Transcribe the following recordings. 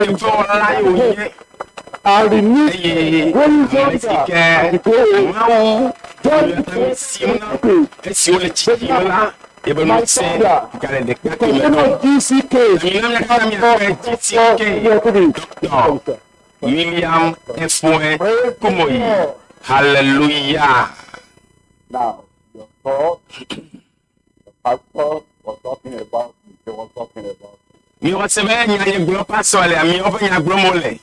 Nuteƒewɔla ye wònye eye ame si ke Mawu le ami sim na esi wole tsitsim la, yebe ŋusẽ gale ɖekakpui me nɔ. Mina mía katã míakpe GCK Dɔkta William Efoe Kumoyi. Hallelujah! Now, your thought, the pastor was talking about, he was talking about. Miwɔ se be nya nye gblɔ pastor lea, miawo ƒe nya gblɔm wole.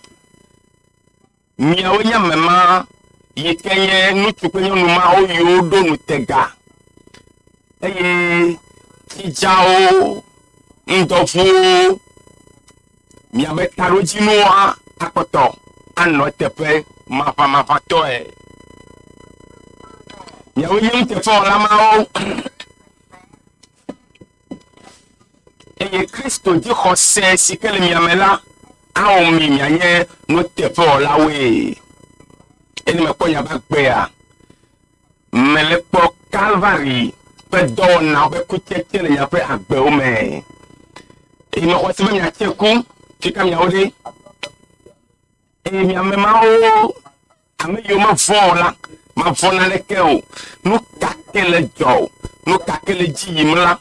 Miawo nye ame ma yi ke nye ŋutsu kple nyɔnu mawo yiwo ɖo ŋutega eye tsidzawo, ŋdɔʋuwo, miabe taɖodzinua akpɔtɔ anɔ eteƒe maʋamaʋãtɔe. Miawo nye nuteƒewɔla mawo. Eye Kristo dzixɔse si ke le mia me la awɔ mi mianye nuteƒewɔlawoe. Eye mekpɔ miaƒe agbea, mele kpɔ Kalvari ƒe dɔwɔnawo ƒe kutsetse le miaƒe agbewo me. Eye mexɔ se be miatse ku, fika miawo ɖe? Eye mi ame mawo, ame yiwo mevɔ̃ o la, mavɔ̃ naneke o. Nu ka ke le dzɔ o, nu ka ke le dzi yim la,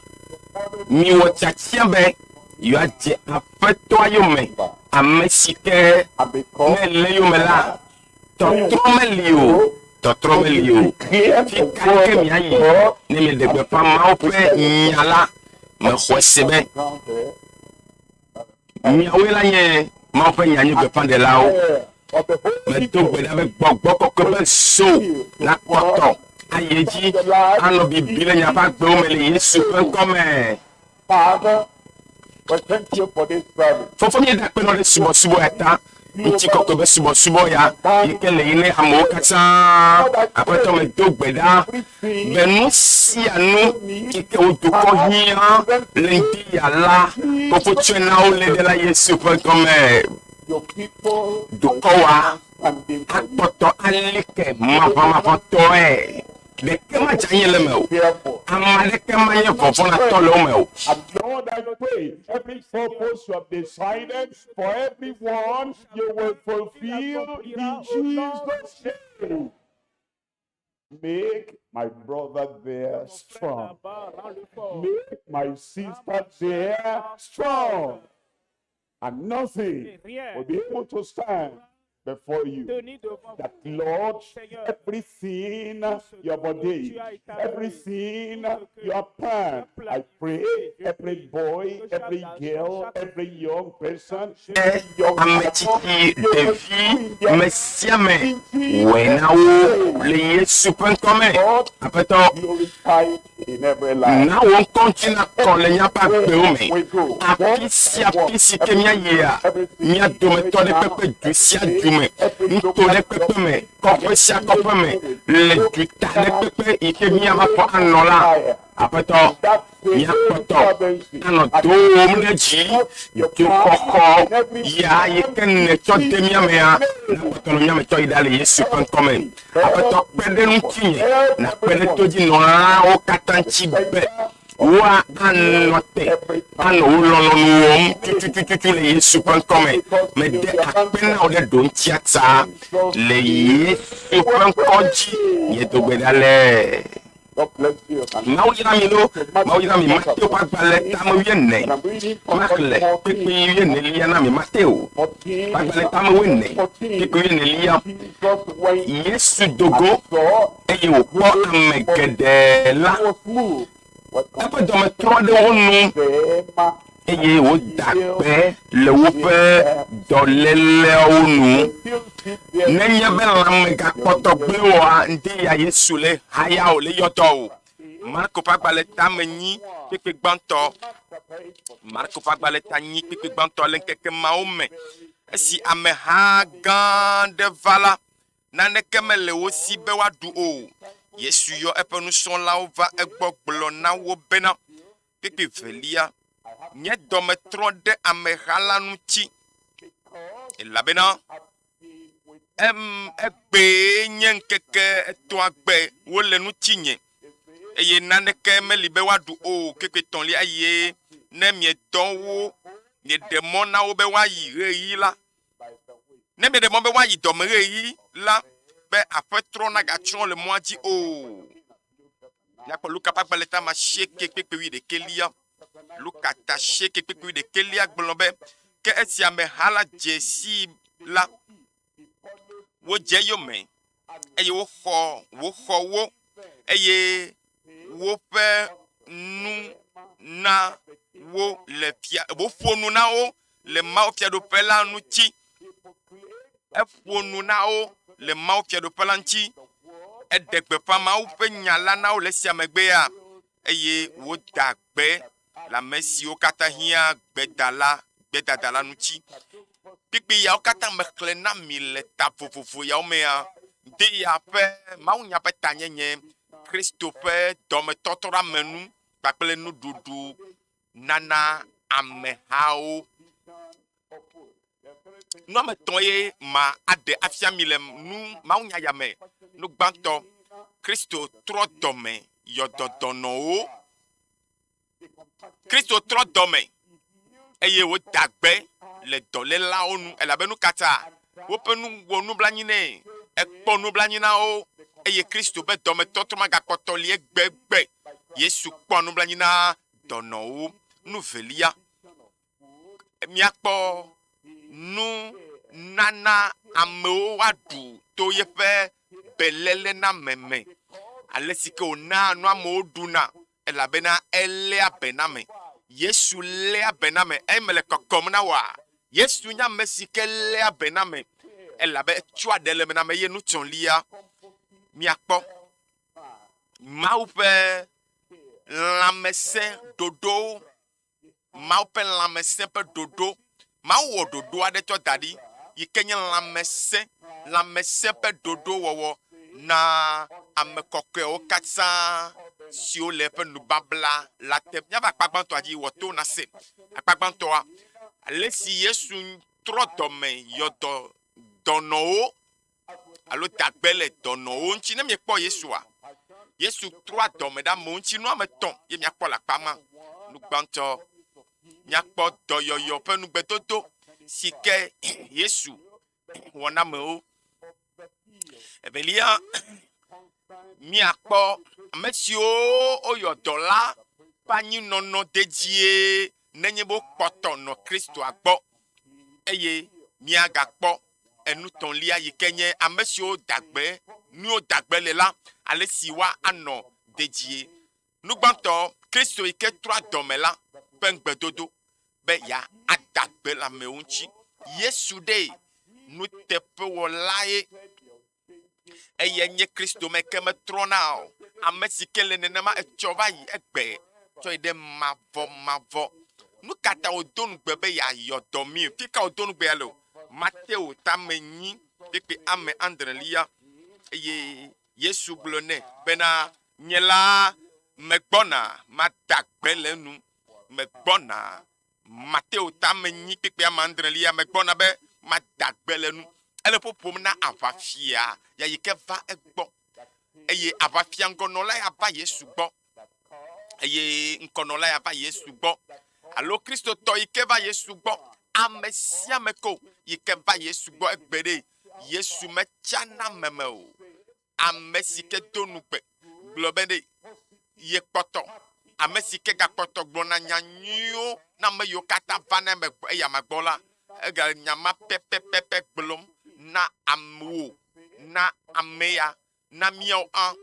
miwɔ tiatia be yewoadze Aƒetɔa yome. Ame si ke ne le yome la, tɔtrɔ meli o, tɔtrɔ meli o. Fi ka ke miayi ne mieɖe gbeƒã Mawu ƒe nya la, mexɔe se be Miawoe la nye Mawu ƒe nya nyui gbeƒãɖelawo. Medo gbe ɖa be gbɔgbɔ kɔkɔe ƒe zo nakpɔtɔ ayi edzi anɔ bibi le miaƒe agbewo me le Yesu ƒe ŋkɔ me. Fofo míeda akpe nɔ ɖe subɔsubɔ ya ta. Ŋutikɔkɔe ƒe subɔsubɔ ya yi ke le yi ne amewo katã. Aƒetɔ medo gbe ɖa be nu sia nu yi ke wò dukɔ hiã le ŋdi ya la, fofo tsɔe na wo le ɖela Yesu ƒe ŋkɔ me. Dukɔ wa akpɔtɔ ali ke maʋamaʋãtɔe. Ɖeke madze anyi le eme o. Ame aɖeke manye vɔvɔ̃natɔ le wo me o. And Lord, I pray every purpose you have decided for everyone, you will fulfill in Jesus' name. Make my brother there strong. Make my sister there strong. And nothing will be able to stand before you. That Lord, everything you have ordained, everything you have planned, I pray every boy, every girl, every young person, every young Ame adult, tsitsi, you will ɖevi, do in ame their sia ame, in wɔe na Jesus' wo name. le Yesu ƒe ŋkɔ me. God Aƒetɔ, glorified in every life. na wò ŋkɔ ŋuti nakɔ le míaƒe agbewo me. We go Afi sia afi si ke míayia, mía dometɔ ɖe kpekpe du sia du me, nuto ɖe kpekpe me, kɔƒe sia kɔƒe me, le duta ɖe kpekpe yi ke míava fɔ anɔ la, Aƒetɔ, míakpɔtɔ anɔ dowòm ɖe dzi, dzoxɔxɔ ya yi ke nètsɔ de mía mea, nakpɔtɔ nɔ mía me tsɔ yi ɖa le Yesu ƒe ŋkɔ me. Aƒetɔ, kpe ɖe ŋutinye, nàkpe ɖe todzinɔlawo katã ŋuti be woanɔ te anɔ wò lɔlɔ̃nu wɔm tutututu le Yesu ƒe ŋkɔ me. Mede akpe na wò ɖe ɖoŋtia ta le Yesu ƒe ŋkɔ dzi. Míedo gbe ɖa le. Mawu yra mi lo, Mawu yra mi. Mateo ƒe agbalẽ tame wuiene. Maxlẽ kpukpui wuienelia na mi. Mateo ƒe agbalẽ tame wuiene, kpukpui wuienelia. Yesu do go eye wòkpɔ ame geɖe la, eƒe dɔme trɔ ɖe wo nu eye wòda gbe le woƒe dɔléleawo nu. Nenye be lãme gakpɔtɔ gblẽ oa, ŋdi ya Yesu le haya o, le yɔ dɔ o. Marko ƒe agbalẽ tame nyi kpekpe gbãtɔ. Marko ƒe agbalẽ ta nyi kpekpe gbãtɔ le ŋkeke mawo me. Esi ameha gã aɖe va la, Naneke mele wo si be woaɖu o. Yesu yɔ eƒe nusrɔ̃lawo va egbɔ gblɔ na wo bena, Kpekpe velia, nye dɔme trɔ ɖe ameha la ŋuti, elabena em, egbee nye ŋkeke etɔ̃a gbe wole ŋutinye, eye naneke meli be woaɖu o. Kpekpe etɔ̃lia, eye ne miedɔ wo. Mieɖe mɔ na wo be woayi ɣeyiɣi la, ne mieɖe mɔ be woayi dɔme ɣeyiɣi la, be aƒetrɔ nagatsrɔ̃ le mɔa dzi o. Míakpɔ Luka ƒe agbalẽ tame asieke kpekpe wuiɖekɛlia. Luka ta asieke kpekpe wuiɖekɛlia gblɔ be, Ke esi ameha la dze sii la, wodze eyome, eye woxɔ woxɔ wo, eye woƒe nu na wo le fia woƒo nu na wo le Mawu fiaɖuƒe la ŋuti. Eƒo nu na wo le Mawu fiaɖuƒe la ŋuti. Eɖe gbeƒã Mawu ƒe nya la na wo le esia megbea, eye woda gbe le ame siwo katã hiã gbedala gbedada la ŋuti. Kpukpui yawo katã mexlẽ na mi le ta vovovo yawo mea, de ya ƒe mawunya ƒe tanyenye, Kristo ƒe dɔmetɔtrɔɖeamenu kpakple nuɖuɖu nana amehawo. Nu ame etɔ̃ ye ma aɖe afia mi le nu mawunya ya me. Nu gbãtɔ, Kristo trɔ dɔme yɔ dɔ dɔnɔwo. Kristo trɔ dɔme eye wòda gbe le dɔlélawo nu elabe nu ka ta? Woƒe nu wɔ nublanui nɛ. Ekpɔ nublanui na wo eye Kristo ƒe dɔmetɔtrɔ magakpɔtɔ li egbegbe. Yesu kpɔa nublanui na dɔnɔwo. Nu velia, míakpɔ nu nana amewo woaɖu to yeƒe belélename me. Ale si ke wònaa nu amewo ɖuna elabena eléa be na ame. Yesu léa be na ame. Eme le kɔkɔm na wòa? Yesu nye ame si ke léa be na ame elabe etsɔa ɖe le eme na ame eye nutsɔlia míakpɔ Mawu ƒe lãmesẽ ɖoɖowo Mawu ƒe lãmesẽ ƒe ɖoɖo. Mawu wɔ ɖoɖo aɖe tsɔ da ɖi yi ke nye lãmesẽ, lãmesẽ ƒe ɖoɖowɔwɔ na ame kɔkɔewo katã siwo le eƒe nubabla la te. Míava akpa gbãtɔa dzi, wɔ to nase. Akpa gbãtɔa, ale si Yesu trɔ dɔme yɔ dɔ dɔnɔwo alo da gbe le dɔnɔwo ŋuti. Ne miekpɔ Yesua, Yesu trɔa dɔme ɖe amewo ŋuti. Nu ame etɔ̃ ye miakpɔ le akpa ma. Nu gbãtɔ, miakpɔ dɔyɔyɔ ƒe nugbedodo si ke Yesu wɔ na amewo. Evelia, miakpɔ ame siwo woyɔ dɔ la ƒe anyinɔnɔ dedie nenye be wokpɔtɔ nɔ Kristoa gbɔ eye miagakpɔ enu tɔ̃lia yi ke nye ame siwo da gbe, nuwo da gbe le la, ale si woanɔ dedie. Nu gbãtɔ, Kristo yi ke trɔa dɔme la ƒe ŋugbedodo be yeada gbe le amewo ŋuti. Yesu ɖee nuteƒewɔlae eye nye Kristo me ke metrɔna o. Ame si ke le nenema etsɔ va yi egbe tsɔ yi ɖe mavɔmavɔ. Nu ka ta wòdo ŋugbe be yeayɔ dɔ mí? Fi ka wòdo ŋugbea le o? Mateo tame nyi kpekpe ame adrelia. Eye Yesu gblɔ nɛ bena, Nye la megbɔna, mada gbe le enu. Megbɔna. Mateo tame nyi kpekpe ame adrelia, megbɔna be mada gbe le enu. Ele ƒoƒom na aʋafia ya yi ke va egbɔ. Eye aʋafia ŋgɔnɔla ya va Yesu gbɔ. Eye ŋkɔnɔla ya va Yesu gbɔ. Alo Kristotɔ yi ke va Yesu gbɔ. Ame sia ame ko yi ke va Yesu gbɔ egbe ɖe, Yesu metsana ame me o. Ame si ke do nugbe gblɔ be ɖe yekpɔtɔ, ame si ke gakpɔtɔ gblɔna nya nyuiwo na ame yiwo katã vana eme eyama gbɔ la, egale nya ma pɛpɛpɛpɛ gblɔm na amewo, na amea, na míawo hã,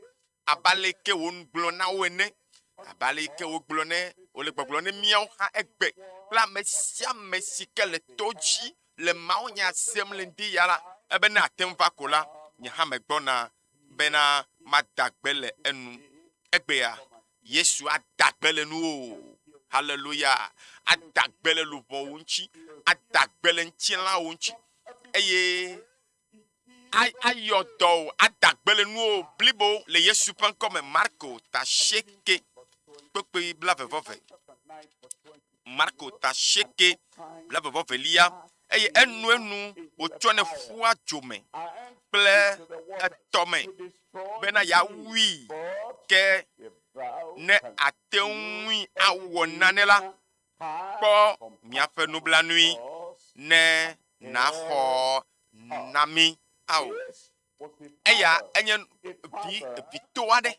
abe ale ke wògblɔ na wo ene, abe ale ke wògblɔ ne wòle gbɔgblɔm ne míawo hã egbe kple ame sia ame si ke le to dzi le mawunya sem le ŋdi ya la, ebe ne ate ŋu va ko la, nye hã megbɔna bena mada gbe le enu. Egbea, Yesu ada gbe le nuwò. Haleluya! Ada gbe le luʋɔwo ŋuti, ada gbe le ŋutilãwo ŋuti, eye ayɔ dɔ wò, ada gbe le nuwò blibo le Yesu ƒe ŋkɔ me. Marko ta asieke kpekpe blaeve-vɔ-eve. Marko ta asieke blaeve-vɔ-velia, eye enuenu wòtsɔnɛ ƒua dzo me kple etɔ me bena yeawui. Ke ne àte ŋui awɔ nane la, Kpɔ míaƒe nublanui ne nàxɔ na mí. Ao, eya enye vi vito aɖe,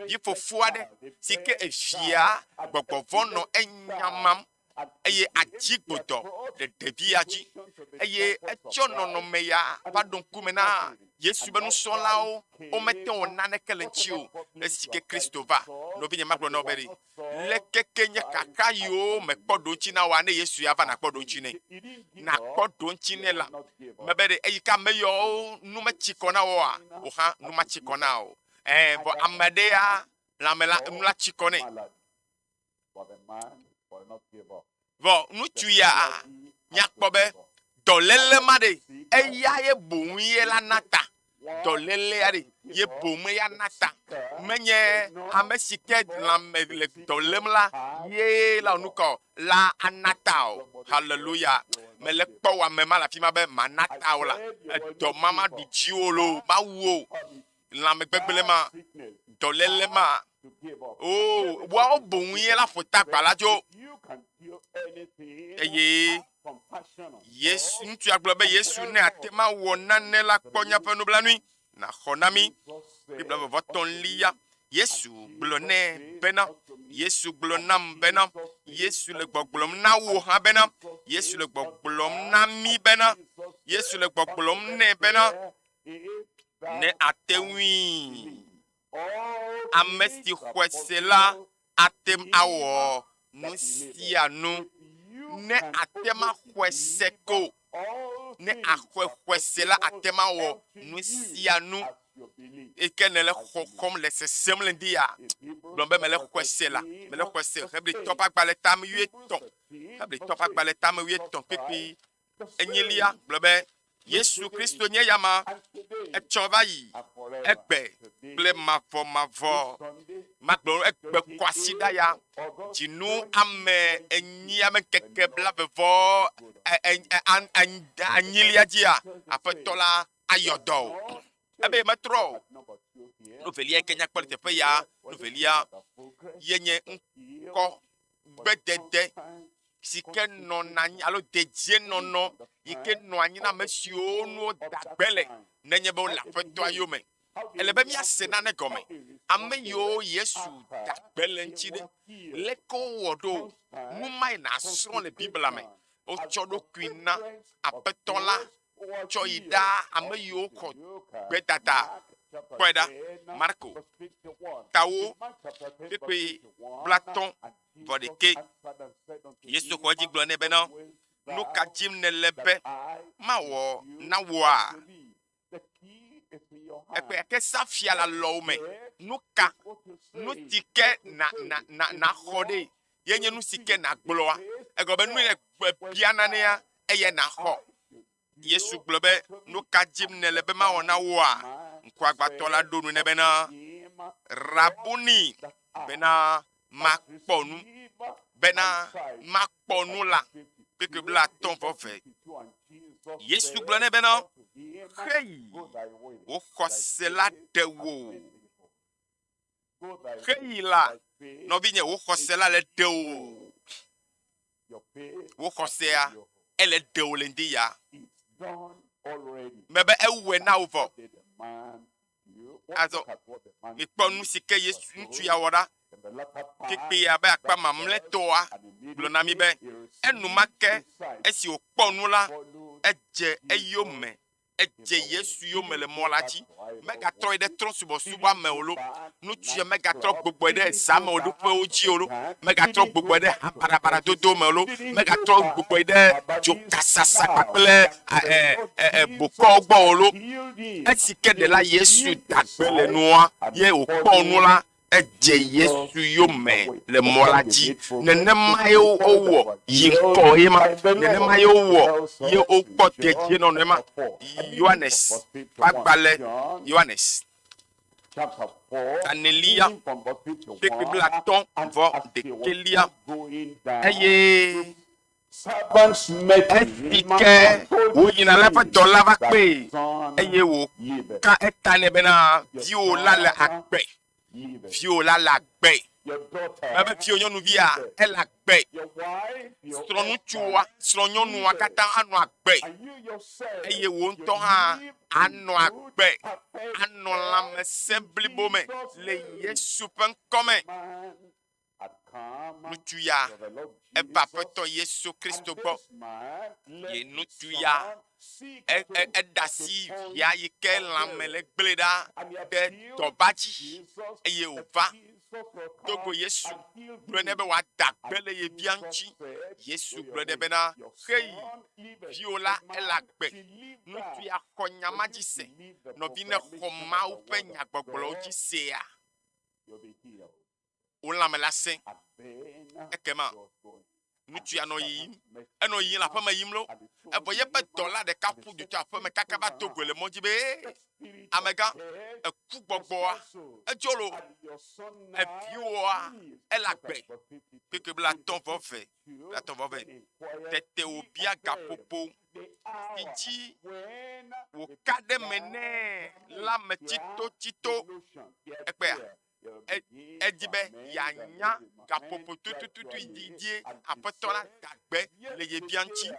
vi fofo aɖe si ke evia gbɔgbɔ vɔ̃ nɔ enyamam eye atsi gbodɔ le ɖevia dzi eye etsɔ nɔnɔme ya va ɖo ŋkume na Yesu be nusrɔ̃lawo. Womete ŋu wɔ naneke le ŋuti o esi ke Kristo va. Nɔvinye, magblɔ na wò be ɖe, leke ke nye kaka yiwo mekpɔ ɖoŋtsi na woa, ne Yesu ya va nakpɔ ɖoŋtsi nɛ. Nakpɔ ɖoŋtsi nɛ la, mebe ɖe eyi ke ame yawo nu metsi kɔ na woa, wò hã nu matsi kɔ na o. Ẽ, vɔ ame ɖe ya lãme la, nu la tsi kɔ nɛ. Vɔ ŋutsu ya míakpɔ be dɔléle ma ɖe, eya ye boŋ ye la na ta. Dɔlélea ɖe ye boŋ ya na ta. Menye ame si ke lãme le dɔ lém la ye la nu ka o, la ana ta o. Haleluya. Mele kpɔ wò ame ma le afi ma be mana ta o la, edɔ ma maɖu dziwò loo, mawu wò. Lãmegbegblẽ ma, dɔléle ma, oo, woawo boŋ ye la ƒo ta gba la dzo. Eye Yesu, ŋutsua gblɔ be, Yesu, ne àte ŋu awɔ nane la, kpɔ míaƒe nublanui, nàxɔ na mí. Biblia vɔvɔ tɔ̃lia, Yesu gblɔ nɛ bena, Yesu gblɔ nam bena, Yesu le gbɔgblɔm na wò hã bena, Yesu le gbɔgblɔm na mí bena, Yesu le gbɔgblɔm nɛ bena, Ne àte ŋui, ame si xɔe se la ate ŋu awɔ nu sia nu. Ne àte ŋu axɔe se ko, ne àxɔe xɔe se la, àte ŋu awɔ nu sia nu yi ke nèle xɔxɔm le sesem le ŋdi ya. Gblɔ be mele xɔe se la, mele xɔe se. Hebritɔ ƒe agbalẽ tame wuietɔ̃, Hebritɔ ƒe agbalẽ tame wuietɔ̃ kpekpe enyilia gblɔ be Yesu Kristo nye eyama, etsɔ va yi, egbe kple mavɔmavɔ. Magblɔ egbe kwasiɖa ya, dzinu ame enyia me ŋkeke blave vɔ enyilia dzia, Aƒetɔ la ayɔ dɔ o. Ebe metrɔ o. Nu velia yi ke míakpɔ le teƒe ya, nu velia ye nye ŋkɔ gbedede si ke nɔna anyi alo dedienɔnɔ yi ke nɔa anyi na ame siwo nu woda gbe le nenye be wole Aƒetɔa yome. Ele be míase nane gɔme. Ame yiwo Yesu da gbe le ŋuti ɖe, leke wowɔ ɖo? Nu mae nàsrɔ̃ le Biblia me. Wotsɔ ɖokui na Aƒetɔ la tsɔ yi ɖaa ame yiwo xɔ gbedada. Kpɔe ɖa, Marko, tawo kpekpe blatɔ̃ vɔ ɖekɛ. Yesu xɔ edzi gblɔ nɛ bena, Nu ka dim nèle be mawɔ na wòa? Ekpe gake safia le alɔwò me. Nu ka, nu si ke na, na, na, nàxɔ ɖe ye nye nu si ke nàgblɔa? Egɔme be nu yi nèbia nanea, eyae nàxɔ. Yesu gblɔ be, Nu ka dim nèle be mawɔ na wòa? Ŋkuagbãtɔ la ɖo nu nɛ bena, Rabuni, bena makpɔ nu, bena makpɔ nu la. Kpekpe blaatɔ̃ vɔ ve. Yesu gblɔ nɛ bena, Xeyi, wò xɔse la ɖe wò. Xeyi la, nɔvinye, wò xɔse la le ɖe wò. Wò xɔsea, ele ɖe wò le ŋdi ya. Mebe ewɔe na wò vɔ. Azɔ mikpɔ nu si ke Yesu ŋutsu ya wɔ ɖa. Kpukpuia be akpa mamlɛtɔa gblɔ na mí be, Enumake esi wòkpɔ nu la, edze eyome, edze Yesu yome le mɔ la dzi. Megatrɔ yi ɖe trɔ̃subɔsubɔa me o lo. Ŋutsua megatrɔ gbugbɔe ɖe zamewoɖoƒewo dzi o lo. Megatrɔ gbugbɔe ɖe habaɖabaɖa dodo me o lo. Megatrɔ gbugbɔe ɖe dzokasasa kpakple bokɔwo gbɔ o lo. Esi ke ɖela Yesu da gbe le nua ye wòkpɔ nu la, edze Yesu yome le mɔ la dzi. Nenemae wowɔ yi ŋkɔ ye ma. Nenemae wowɔ ye wokpɔ dedienɔnɔe ma. Yohanes ƒe agbalẽ, Yohanes Tanelia, kpekpe blatɔ̃ vɔ ɖekɛlia, eye esi ke wòyina la, eƒe dɔla va kpee, eye wòka eta nɛ bena, Viwò la le agbe, viwò la le agbe. Mebe viwò nyɔnuvia, ele agbe. Srɔ̃ŋutsua, srɔ̃nyɔnua katã anɔ agbe. Eye wò ŋutɔ hã anɔ agbe, anɔ lãmesẽ blibo me le Yesu ƒe ŋkɔ me. Ŋutsu ya eva Aƒetɔ Yesu Kristo gbɔ. Ye ŋutsu ya eɖe asi via yi ke lãme le gblẽ ɖa ɖe dɔba dzi eye wòva do go Yesu gblɔ nɛ be wòada gbe le ye via ŋuti. Yesu gblɔ nɛ bena, Xeyi, viwò la ele agbe. Ŋutsu ya xɔ nya ma dzi se. Nɔvi ne xɔ Mawu ƒe nyagbɔgblɔwo dzi sea, wò lãme la sẽ. Ekema ŋutsua nɔ yiyim, enɔ yiyim le aƒeme yim lo. Evɔ yeƒe dɔla ɖeka ƒu du tso aƒeme kaka va do goe le mɔ dzi be, Ee, amegã, eku gbɔgbɔa, edzo lo, eviwòa, ele agbe. Kpekpe 50 vɔ eve, 50 vɔ eve. Tete wòbia gaƒoƒo si dzi wòka ɖe eme nɛ la me tsitotsito. Ekpea? Edi be yeanya gaƒoƒo tututu yi dzie Aƒetɔ la da gbe le ye via ŋuti.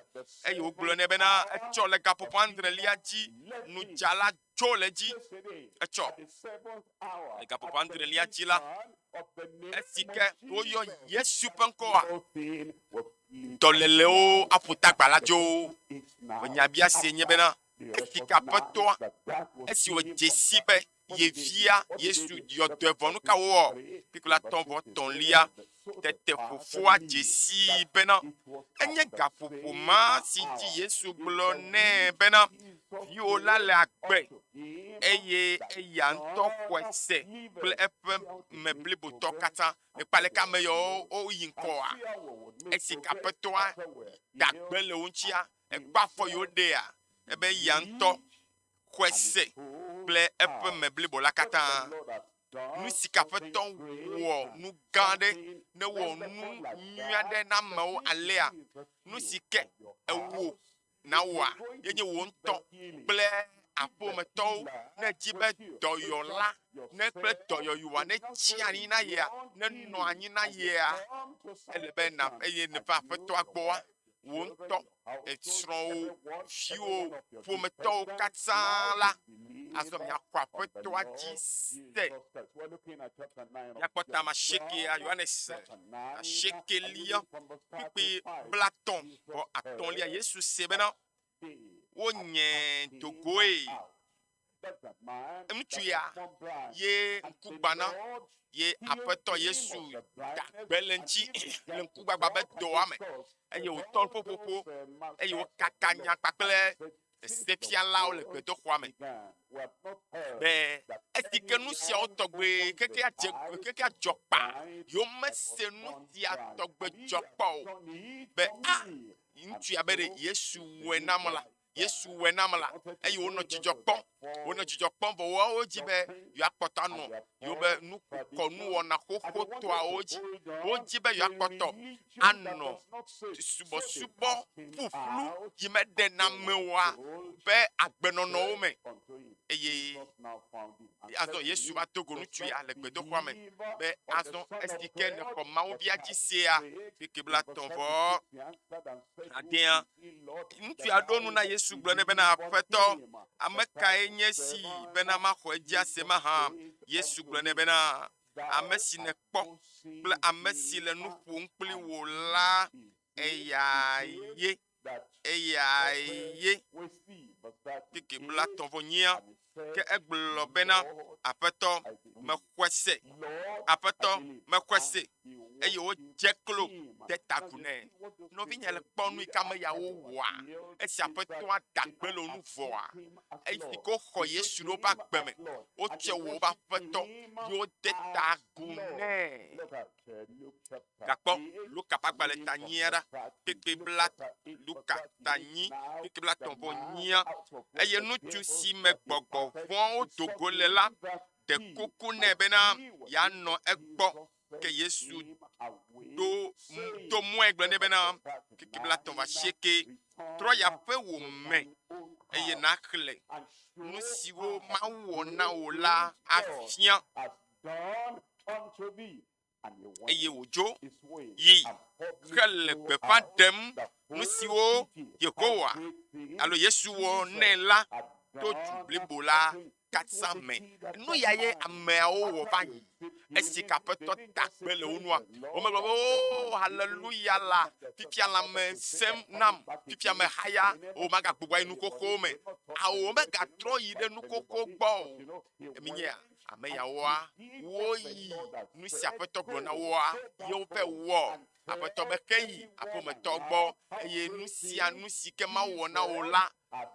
Eye wògblɔ nɛ bena, Etsɔ le gaƒoƒo adrelia dzi, nudzala tso le edzi. Etsɔ le gaƒoƒo adrelia dzi la, esi ke woyɔ Yesu ƒe ŋkɔa, dɔlélewo aƒo tagba la dzo. Vɔ nyabiasie nye bena, esi ke Aƒetɔa, esi wòdze sii be ye via Yesu yɔ dɔe vɔ, nu ka wowɔ? Kpikpla tɔ̃ vɔ tɔ̃lia, tete fofoa dze sii bena enye gaƒoƒo ma si dzi Yesu gblɔ nɛ bena, Viwò la le agbe, eye eya ŋutɔ xɔe se kple eƒe me blibotɔ katã. Ekpɔ aleke ame yawo woyi ŋkɔa? Esi ke Aƒetɔa da gbe le wo ŋutia, ekpɔ afɔ yi woɖea, ebe eya ŋutɔ xɔe se kple eƒe me blibo la katã. Nu si ke Aƒetɔ wɔ nu gã aɖe, ne wɔ nu nyui aɖe na amewo alea, nu si ke ewò nawɔa, ye nye wò ŋutɔ kple aƒemetɔwo. Ne èdi be dɔyɔla ne kple dɔyɔyɔa netsi anyi na yea, nenɔ anyi na yea, ele be na eye nèva Aƒetɔa gbɔa, wò ŋutɔ, srɔ̃wò, viwò, ƒometɔwo katã la, azɔ miaxɔ Aƒetɔa dzi se. Míakpɔ tame asiekea, Yohanes asiekelia, kpukpui 35. Yesu se bena wonye dogoe. Ŋutsu ya ye ŋkugbana ye Aƒetɔ Yesu da gbe le ŋuti le ŋkugbagba be dɔa me eye wòtɔ ƒoƒoƒo eye wokaka nya kpakple sefialawo le gbedoxɔa me be esi ke nu siawo tɔgbe kekea dze kekea dzɔ kpa yewomese nu sia tɔgbe dzɔ kpɔ o be a ŋutsu ya be ɖe Yesu wɔe nam la Yesu wɔe nam la, eye wonɔ dzidzɔ kpɔm. Wonɔ dzidzɔ kpɔm vɔ woawo dzi be yewoakpɔtɔ anɔ yewobe nukɔnuwɔna xoxotɔawo dzi. Wodzi be yewoakpɔtɔ anɔ subɔsubɔ ƒuƒlu yi meɖena ame oa ƒe agbenɔnɔwo me. Eye azɔ Yesu va do go ŋutsu ya le gbedoxɔa me be azɔ esi ke nèxɔ Mawu Via dzi sea, kpekpe blatɔ̃ vɔ adea, Ŋutsua ɖo nu na Yesu gblɔ nɛ bena, Aƒetɔ, ame kae nye esi bena maxɔ edzi ase mahã? Yesu gblɔ nɛ bena, Ame si nèkpɔ kple ame si le nu ƒom kpli wò la, eyae ye, eyae ye. Kpukpui blatɔ̃ vɔ nyia. Ke egblɔ bena, Aƒetɔ, mexɔe se. Aƒetɔ, mexɔe se. Eye wodze klo de ta agu nɛ. Nɔvinye le kpɔ nu yi ke ame yawo wɔa esi Aƒetɔa da gbe le wo ŋu vɔa? Esi ke woxɔ Yesu ɖe woƒe agbe me, wotsɔe wɔ woƒe Aƒetɔ ye wode ta agu nɛ. Gakpɔ Luka ƒe agbalẽ ta nyia ɖa, kpekpe bla Luka ta nyi, kpekpe bla tɔ̃ vɔ nyia. Eye ŋutsu si me gbɔgbɔ vɔ̃wo do go le la ɖe kuku nɛ bena yeanɔ egbɔ. Ke Yesu ɖo do mɔe gblɔ nɛ bena, kpekpe 38, trɔ yi aƒewò me eye nàxlẽ nu siwo Mawu wɔ na wò la afia. Eye wòdzo yi hele gbeƒã ɖem nu siwo Yehowa alo Yesu wɔ nɛ la to du blibo la katã me. Nu ya ye ameawo wɔ va yi esi ke Aƒetɔ da gbe le wo nua. Womegblɔ be, Oo, haleluya la, fifia lãme sẽm nam, fifia mehaya, o magagbugbɔ ayi nu xoxowo me. Ao, womegatrɔ yi ɖe nu xoxo gbɔ o. Eminyea, ame yawoa, woyi nu si Aƒetɔ gblɔ na woa, ye wovɛ wɔ. Aƒetɔ be, Ke yi aƒemetɔ gbɔ, eye nu sia nu si ke Mawu wɔ na wò la,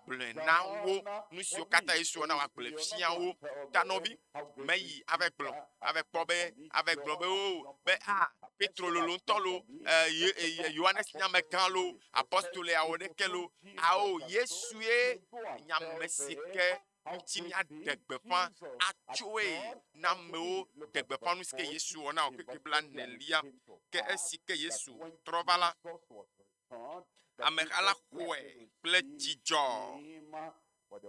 gblɔe na wo. Nu siwo katã Yesu wɔ na wò, gblɔe fia wo. Ta nɔvi, meyi ava gblɔ, ava kpɔ be, ava gblɔ be, o, be a, Petro lolo ŋutɔ lo, e, Ye, e, Yohanes nye amegã lo, apɔstoliawo ɖeke lo. Ao, Yesue nye ame si ke ŋuti míaɖe gbeƒã atsoe na amewo. Ɖe gbeƒã nu si ke Yesu wɔ na wò kpekpe blaenelia. Ke esi ke Yesu trɔ va la, ameha la xɔe kple dzidzɔ,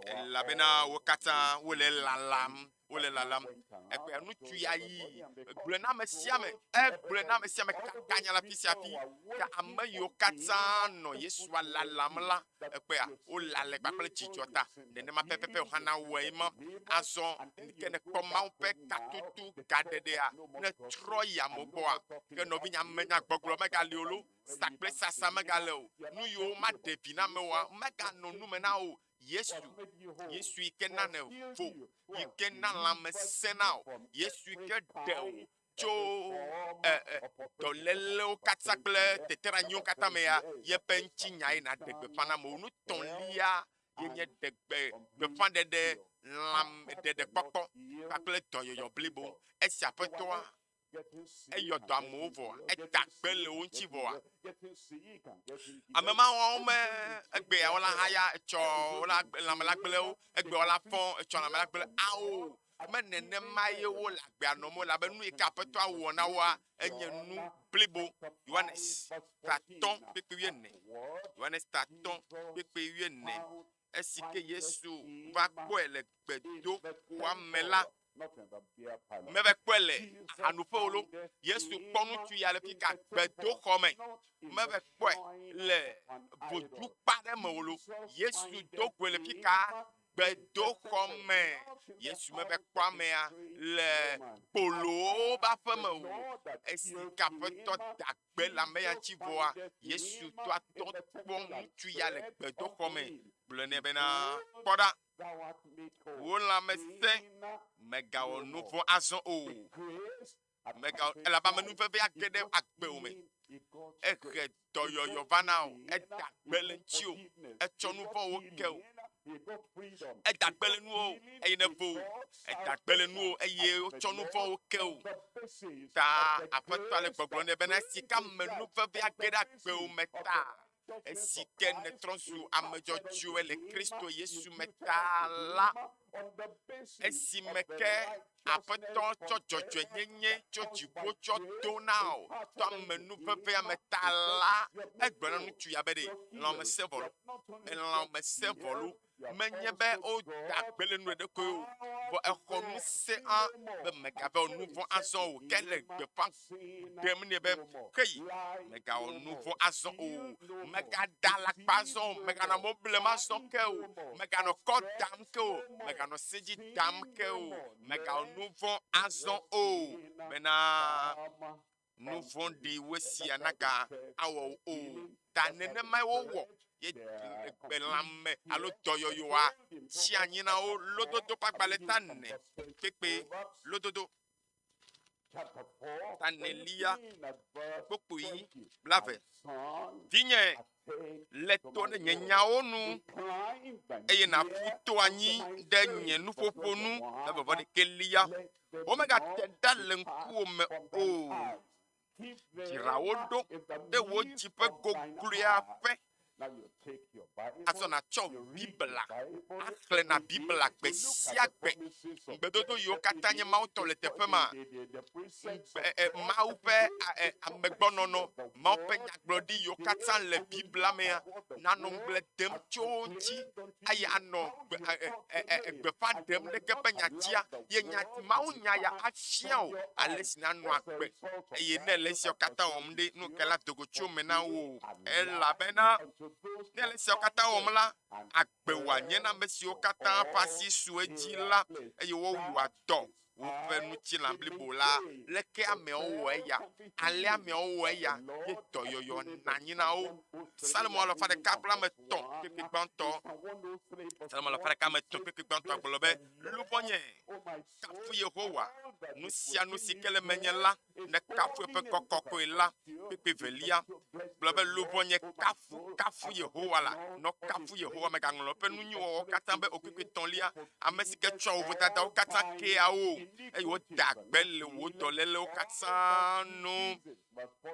elabena wo katã wole lalam, wole lalam. Egbea ŋutsu ya yi gblɔe na ame sia ame, egblɔe na ame sia ame kaka nya le afi sia afi. Ke ame yiwo katã nɔ Yesua lalam la, ekpɔea, wolale kpakple dzidzɔ ta. Nenema pɛpɛpɛ wò hã nawɔe ma. Azɔ ke nèkpɔ Mawu ƒe katutu gaɖeɖea, ne trɔ yi amewo gbɔa, ke nɔvinye amenyagbɔgblɔ megali o loo, sa kple sasa megale o, nu yiwo maɖe vi na ame oa, meganɔ nu me na wò o. Yesu, Yesu yi ke na nèvo, yi ke na lãmesẽ na wò, Yesu yi ke ɖe wò tso e, e, dɔlélewo katã kple teteɖeanyiwo katã mea, yeƒe ŋutinya ye nàɖe gbeƒã na amewo. Nu tɔ̃lia ye nye ɖe gbe, gbeƒãɖeɖe lãmeɖeɖekpɔkpɔ kpakple dɔyɔyɔ blibo. Esi Aƒetɔa eyɔ dɔ amewo vɔa, eda gbe le wo ŋuti vɔa, ame mawo me egbea wola haya etsɔ wola lãme la gblẽ wo, egbea wola fɔ etsɔ lãme la gblẽ. Ao, Me nenema ye wole agbea nɔm o, elabe nu yi ke Aƒetɔa wɔ na woa, enye nu blibo. Yohanes ta atɔ̃ kpekpe wuiene. Yohanes ta atɔ̃ kpekpe wuiene. Esi ke Yesu va kpɔe le gbedoxɔa me la, meva kpɔe le ahanuƒe o lo. Yesu kpɔ ŋutsu ya le fika gbedoxɔ me. Meva kpɔe le vodukpa ɖe me o lo. Yesu do goe le fika gbedoxɔ me. Yesu meve kpɔ amea le kpolowo ƒe aƒe me o. Esi ke Aƒetɔ da gbe le ame ya ŋuti vɔa, Yesu tɔ atɔ kpɔ ŋutsu ya le gbedoxɔ me gblɔ nɛ bena, Kpɔ ɖa, wò lãme sẽ, mègawɔ nu vɔ̃ azɔ o. Mègawɔ, elabe amenuveve age ɖe agbewò me. Ehe dɔyɔyɔ va na wò, eda gbe le ŋutiwò, etsɔ nu vɔ̃wo ke wò, eda gbe le nuwò eye nèvo wò, eda gbe le nuwò eye wotsɔ nu vɔ̃wo ke wò. Ta Aƒetɔa le gbɔgblɔm nɛ bena, esi ke amenuveve age ɖe agbewò me ta, Esi ke nètrɔ zu ame dzɔdzɔe le Kristo Yesu me ta la, esime ke Aƒetɔ tsɔ dzɔdzɔenyenye tso dziƒo tsɔ do na wò to amenuvevea me ta la, egblɔ na ŋutsu ya be ɖe lãmesẽ vɔ lo, lãmesẽ vɔ lo. Menye be woda gbe le nu ɖeɖe koe o, vɔ exɔ ŋusẽ hã be mègava wɔ nu vɔ̃ azɔ o. Ke le gbeƒã ɖem nɛ be, Heyi, mègawɔ nu vɔ̃ azɔ o, mègada alakpa azɔ o, mèganɔ amewo blem azɔ ke o, mèganɔ kɔ dam ke o, mèganɔ se dzi dam ke o, mègawɔ nu vɔ̃ azɔ o, bena nu vɔ̃ɖiwo sia naga awɔ wò o. Ta nenemae wowɔ ye gbe lãme alo dɔyɔyɔa tsi anyi na wo. Lododo ƒe agbalẽ ta ene kpekpe lododo ta enelia kpukpui blave. Vinye, le to ɖe nye nyawo nu eye nàƒu to anyi ɖe nye nuƒoƒo nu le vɔvɔ ɖekɛlia. Womegate ɖa le ŋkuwò me o. Dzra wo ɖo ɖe wò dzi ƒe gogloeaƒe. Azɔ nàtsɔ Biblia axlẽna Biblia gbe sia gbe. Ŋugbedodo yiwo katã nye Mawu tɔ le teƒe ma. Mawu ƒe amegbɔnɔnɔ, Mawu ƒe nyagblɔɖi yiwo katã le Biblia mea, nanɔ ŋugble dem tso wo ŋuti eye anɔ gbeƒã ɖem ɖeke ƒe nyatia ye nya Mawu nya ya afia wò ale si nanɔ agbe. Eye ne ele esiawo katã wɔm ɖe, nu ka la do go tso eme na wò? Elabena ne ele esiawo katã wɔm la, agbe wòanye na ame siwo katã ƒe asi su edzi la, eye wowua dɔ woƒe ŋutilã blibo la. Leke ameawo wɔ eya? Ale ameawo wɔ eya ye dɔyɔyɔ nɔ anyi na wo. Salomo alafa ɖeka kple ame etɔ̃ kpekpe gbãtɔ. Salomo alafa ɖeka ame etɔ̃ kpekpe gbãtɔ gblɔ be, Luʋɔnye, kafu Yehowa, nu sia nu si ke le menye la, nekafu eƒe ŋkɔ kɔkɔe la. Kpekpe velia gblɔ be, Luʋɔnye, kafu, kafu Yehowa la, nɔ kafu Yehowa, mègaŋlɔ eƒe nu nyui wɔwɔwo katã be o. Kpekpe etɔ̃lia, ame si ke tsɔa wò vodadawo katã kea wò, eye wòdaa gbe le wò dɔlélewo katã nu.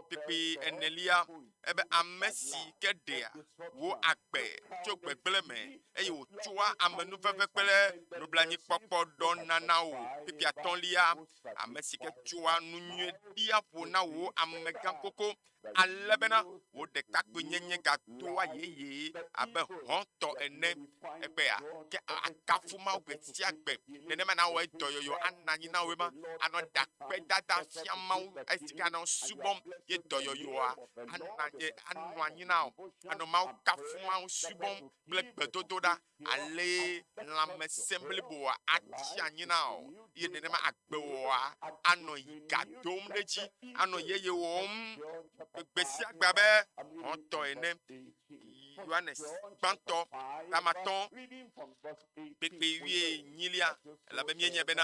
Kpekpe enelia, ebe ame si ke ɖea wò agbe tso gbegblẽ me, eye wòtsɔa amenuveve kple nublanuikpɔkpɔ ɖɔ nana wò. Kpekpe atɔ̃lia, ame si ke tsɔa nu nyui ɖia ƒo na wò amegã koko, ale bena wò ɖekakpuinyenye gadoa yeye abe hɔ̃ tɔ ene. Egbea ke akafu Mawu gbe sia gbe. Nenema nawɔ dɔyɔyɔ ana anyi na wòe ma. Anɔ dakpedada fia Mawu esi ke anɔ subɔm ye dɔyɔyɔa ana anɔ anyi na wò. Anɔ Mawu kafu Mawu subɔm kple gbedodoɖa ale lãmesẽ bliboa atsi anyi na wò ye nenema agbewòa anɔ ga dom ɖe edzi, anɔ yeye wɔm gbe sia gbe abe hɔ̃tɔ ene. Yohanes gbãtɔ tamatɔ kpekpe wuienyilia, elabe míenyae bena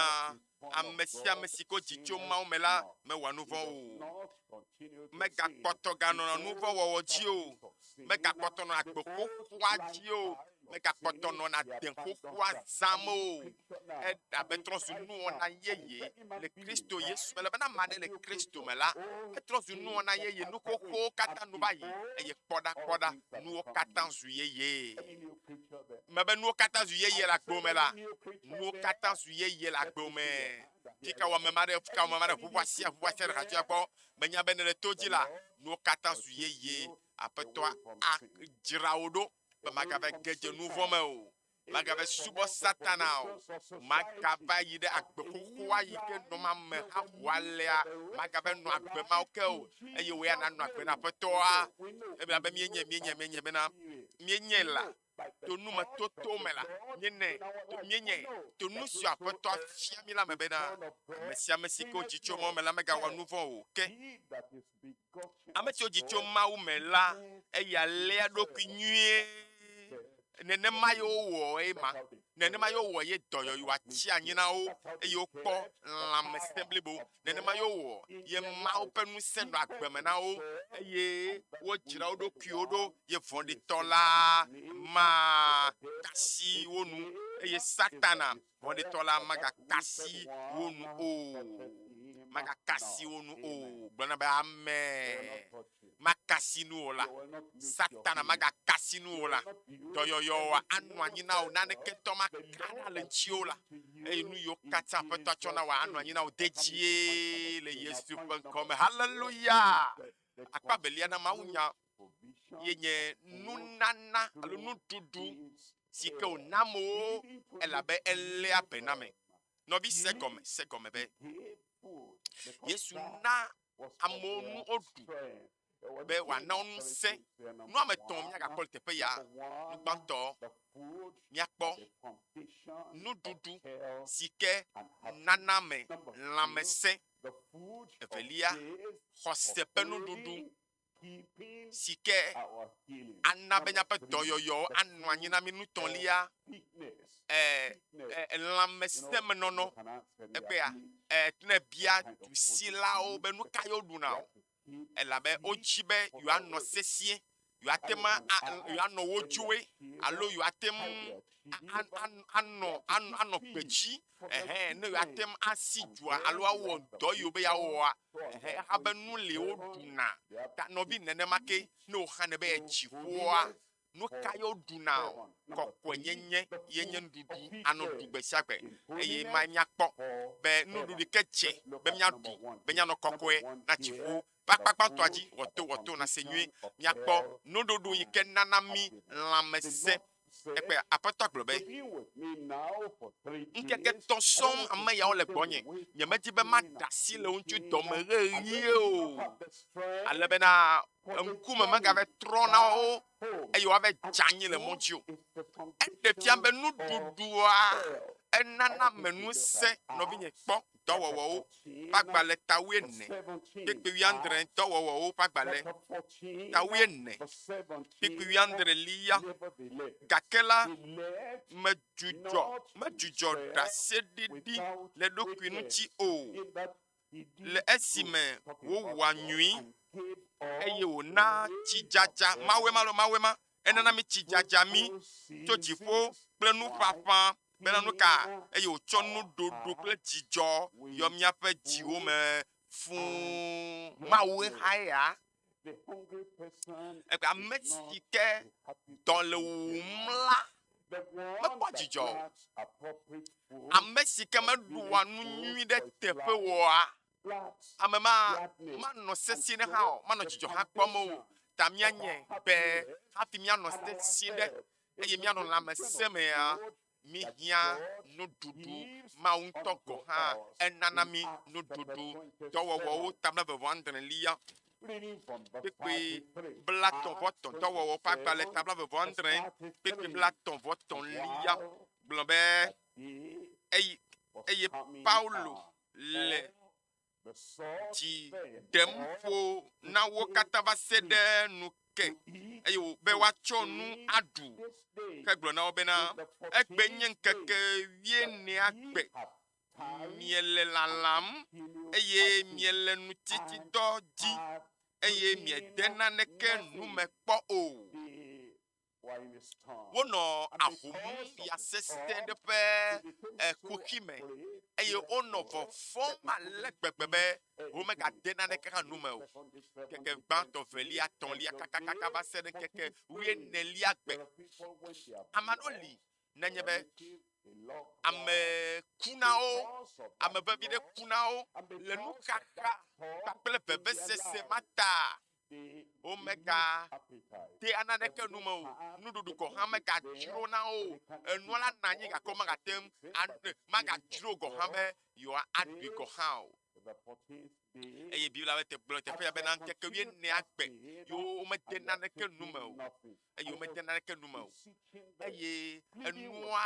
ame sia ame si ko dzi tso Mawu me la mewɔa nu vɔ̃ o. Megakpɔtɔ ganɔna nu vɔ̃ wɔwɔ dzi o. Megakpɔtɔ nɔna agbe xoxoa dzi o. Megakpɔtɔ nɔna ade xoxoa zãm o. Eɖabe trɔ zu nuwɔna yeye le Kristo Yesu me. Elabena ame aɖe le Kristo me la, etrɔ zu nuwɔna yeye. Nu xoxowo katã nu va yi eye kpɔɖa kpɔɖa nuwo katã zu yeye. Mebe nuwo katã zu yeye le agbewo me la, nuwo katã zu yeye le agbewo me. Fika wɔ ame ma ɖe, fika wɔ ame ma ɖe, ʋuʋu asia, ʋuʋu asia ɖe hatsua gbɔ. Menya be ne le to dzi la, nuwo katã zu yeye. Aƒetɔa adzra wò ɖo be màgava ge dze nu vɔ̃ me o, màgava subɔ Satana o, màgava yi ɖe agbe xoxoa yi ke nɔm ameha ʋu alea, màgava nɔ agbe mawo ke o, eye wò ya nànɔ agbe na Aƒetɔa. Elabe míenye, míenye, míenye bena míenye la to numetoto me la, míenɛ, to, míenye to nu si Aƒetɔa fia mí la me bena, ame sia ame si ke wodzi tso Mawu me la megawɔ nu vɔ̃ o. Ke ame si wodzi tso Mawu me la, eya léa eɖokui nyuie. Nenema ye wowɔ ema. Nenema ye wowɔ ye dɔyɔyɔa tsi anyi na wo eye wokpɔ lãmesẽ blibo. Nenema ye wowɔ ye Mawu ƒe ŋusẽ nɔ agbe me na wo eye wodzra wo ɖokuiwo ɖo ye vɔ̃ɖitɔ la makasi wo nu eye Satana vɔ̃ɖitɔ la magakasi wo nu o. Magakasi wo nu o. Gblɔ na be amen. Makasi nu o la, Satana magakasi nu o la, dɔyɔyɔa anɔ anyi na wò, naneke ŋutɔ maka ɖa le ŋutiwò la, eye nu yiwo katã Aƒetɔ atsɔ na wò anɔ anyi na wò dedie le Yesu ƒe ŋkɔ me. Haleluya! Akpa evelia na mawunya ye nye nunana alo nuɖuɖu si ke wòna amewo elabe eléa be na ame. Nɔvi se gɔme, se gɔme be Yesu na amewo nu woɖu be wòana wo ŋusẽ. Nu ame etɔ̃ míagakpɔ le teƒe ya. Nu gbãtɔ, míakpɔ nuɖuɖu si ke nana ame lãmesẽ. Evelia, xɔse ƒe nuɖuɖu si ke ana be míaƒe dɔyɔyɔwo anɔ anyi na mí. Nutɔ̃lia, lãmesẽmenɔnɔ. Egbea, ne èbia dusilawo be nu ka yewo ɖuna o, elabe wodzi be yewoanɔ sesĩe, yewoate ŋu yewoanɔ wodzoe alo yewoate ŋu anɔ anɔ gbedzi ɛhɛn ne yewoate ŋu asi dua alo awɔ dɔ yi wobe yeawɔa ɛhɛn exa be nu li woɖuna. Ta nɔvi nenema ke ne woxanɛ be dziƒoa. Nu ka ye woɖuna o? Kɔkɔenyenye ye nye nuɖuɖu anɔ ɖu gbe sia gbe. Eye ma míakpɔ be nuɖuɖu yi ke dze be míaɖu be míanɔ kɔkɔe na dziƒo ƒe akpa gbãtɔa dzi wɔto wɔto nase nyuie. Míakpɔ nuɖuɖu yi ke nana mí lãmesẽ. Ekpe Aƒetɔ gblɔ be, Ŋkeke tɔ̃ sɔŋ ame yawo le gbɔnye. Nyemedi be maɖe asi le wo ŋuti dɔme ɣeɣie o, ale bena ŋkume megava trɔ na wo eye woava dze anyi le mɔ dzi o. Eɖe fia be nuɖuɖua enana ame ŋusẽ. Nɔvinye, kpɔ Dɔwɔwɔwo ƒe agbalẽ ta wuiene, kpukpui wuiadre, Dɔwɔwɔwo ƒe agbalẽ ta wuiene, kpukpui wuiadrelia. Gake la, medzudzɔ, medzudzɔ ɖaseɖiɖi le eɖokui ŋuti o, le esime wòwɔa nyui eye wòna tsidzadza, Mawue ma alo Mawue ma, enana mí tsidzadza mí tso dziƒo kple nuƒaƒã bena nu ka eye wòtsɔ nuɖuɖu kple dzidzɔ yɔ míaƒe dziwo me fũ. Mawue xae ya. Egbe ame si ke dɔ le wuwum la mekpɔ dzidzɔ o. Ame si ke meɖua nu nyui ɖe teƒe oa, ame ma manɔ sesĩe ɖe hã o, manɔ dzidzɔ hã kpɔm o. Ta míanye be hafi míanɔ sesĩe ɖe eye míanɔ lãmesẽ mea, míehiã nuɖuɖu. Mawu ŋutɔ gɔ̃ hã enana mí nuɖuɖu. Dɔwɔwɔwo ta blaeve-vɔ-adrelia, kpukpui blaetɔ̃-vɔ-etɔ̃. Dɔwɔwɔwo ƒe agbalẽ ta blaeve-vɔ-adre, kpukpui blaetɔ̃-vɔ-etɔ̃lia gblɔ be, Eye, eye Paulo le dzi ɖem ƒo na wo katã va se ɖe nu ke, eye be woatsɔ nu aɖu. Ke gblɔ na wo bena, Egbe nye ŋkeke wuienea gbe, miele lalam, eye miele nutsitsidɔ dzi, eye miede naneke nu me kpɔ o. Wonɔ ahom ya sesẽ ɖe ƒe kuxi me eye wonɔ vɔvɔ̃m ale gbegbe be womegade naneke hã nu me o. Ŋkeke gbãtɔ, velia, etɔ̃lia, kakakaka va se ɖe ŋkeke wuienelia gbe. Ame aɖewo li nenye be ame ku na wo, ame vevi ɖe ku na wo le nuxaxa kpakple vevesese ma ta. Womegadea naneke nu me o, nuɖuɖu gɔ̃ hã megadzro na wo o. Enua la nɔ anyi gake womagate ŋu magadzro gɔ̃ hã be yewoaɖui gɔ̃ hã o. Eye Biblia be gblɔ teƒe ya bena ŋkeke wuienea gbe yewo womede naneke nu me o. Eye womede naneke nu me o. Eye enua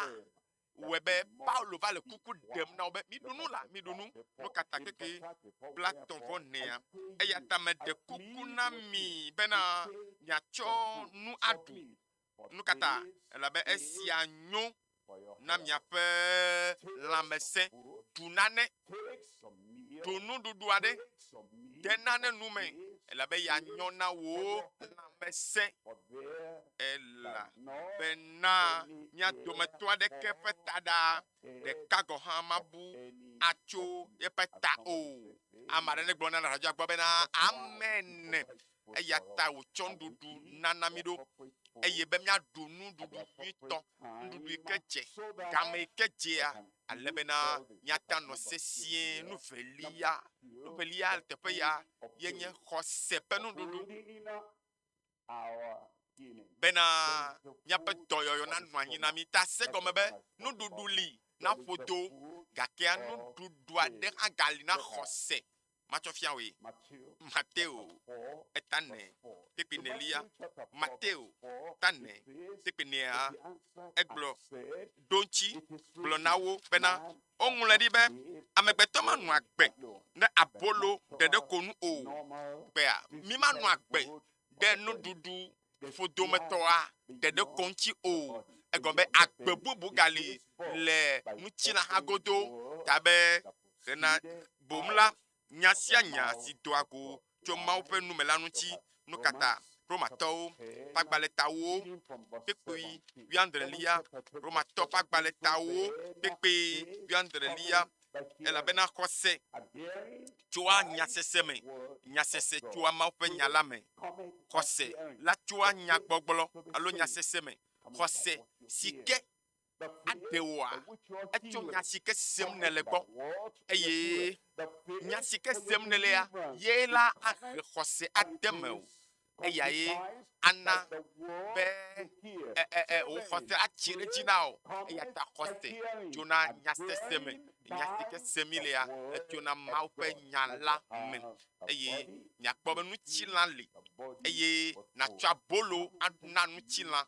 wɔe be Paulo va le kuku ɖem na wo be, Miɖu nu la, miɖu nu. Nu ka ta keke blaetɔ̃ vɔ nea? Eya ta meɖe kuku na mi bena miatsɔ nu aɖu. Nu ka ta? Elabe esia nyo na miaƒe lãmesẽ. Ɖu nane, ɖu nuɖuɖu aɖe, de nane nu me, elabe ya nyo na wò lãmesẽ. Elabena mía dometɔ aɖeke ƒe taɖa ɖeka gɔ̃ hã mabu atso eƒe ta o. Ame aɖe negblɔ na radioa gbɔ bena, Amen! Eya ta wòtsɔ nuɖuɖu nana mí ɖo, eye be míaɖu nuɖuɖu nyuitɔ, nuɖuɖu yi ke dze, game yi ke dzea, ale bena míate anɔ sesĩe. Nu velia, nu velia le teƒe ya ye nye xɔse ƒe nuɖuɖu. bena míaƒe dɔyɔyɔ nanɔ anyi na mí. Ta se gɔme be nuɖuɖu li na ƒodo, gakea nuɖuɖu aɖe hã gali na xɔse. Matsɔ fia wòe. Mateo eta ne kpekpe nelia. Mateo ta ne kpekpe nea egblɔ ɖo ŋuti gblɔ na wo bena woŋlɔe ɖi be amegbetɔ manɔ agbe ne abolo ɖeɖe ko nu o. Gbea mi manɔ agbe ɖe nuɖuɖu ƒodometɔa ɖeɖe ko ŋuti o. Egɔme be agbe bubu gali le ŋutilã hã godo ta be hena boŋ la, nya sia nya si doa go tso Mawu ƒe nu me la ŋuti. Nukata Romatɔwo ƒe agbalẽtawo kpekpe wuiadrelia, Romatɔ ƒe agbalẽtawo kpekpe wuiadrelia. Elabena xɔse tsoa nyasese me, nyasese tsoa Mawu ƒe nya la me. Xɔse la tsoa nyagbɔgblɔ alo nyasese me. Xɔse si ke aɖe wòa, etso nya si ke sem nèle gbɔ. Eye nya si ke sem nèlea, ye la ahe xɔse ade mewò. Eyae ana be wò xɔse atsi ɖe edzi na wò. Eya ta xɔse tsona nyasese me. Nya si ke sem mílea, etsona Mawu ƒe nya la me. Eye miakpɔ be ŋutilã li eye nàtsɔ abolo ana ŋutilã.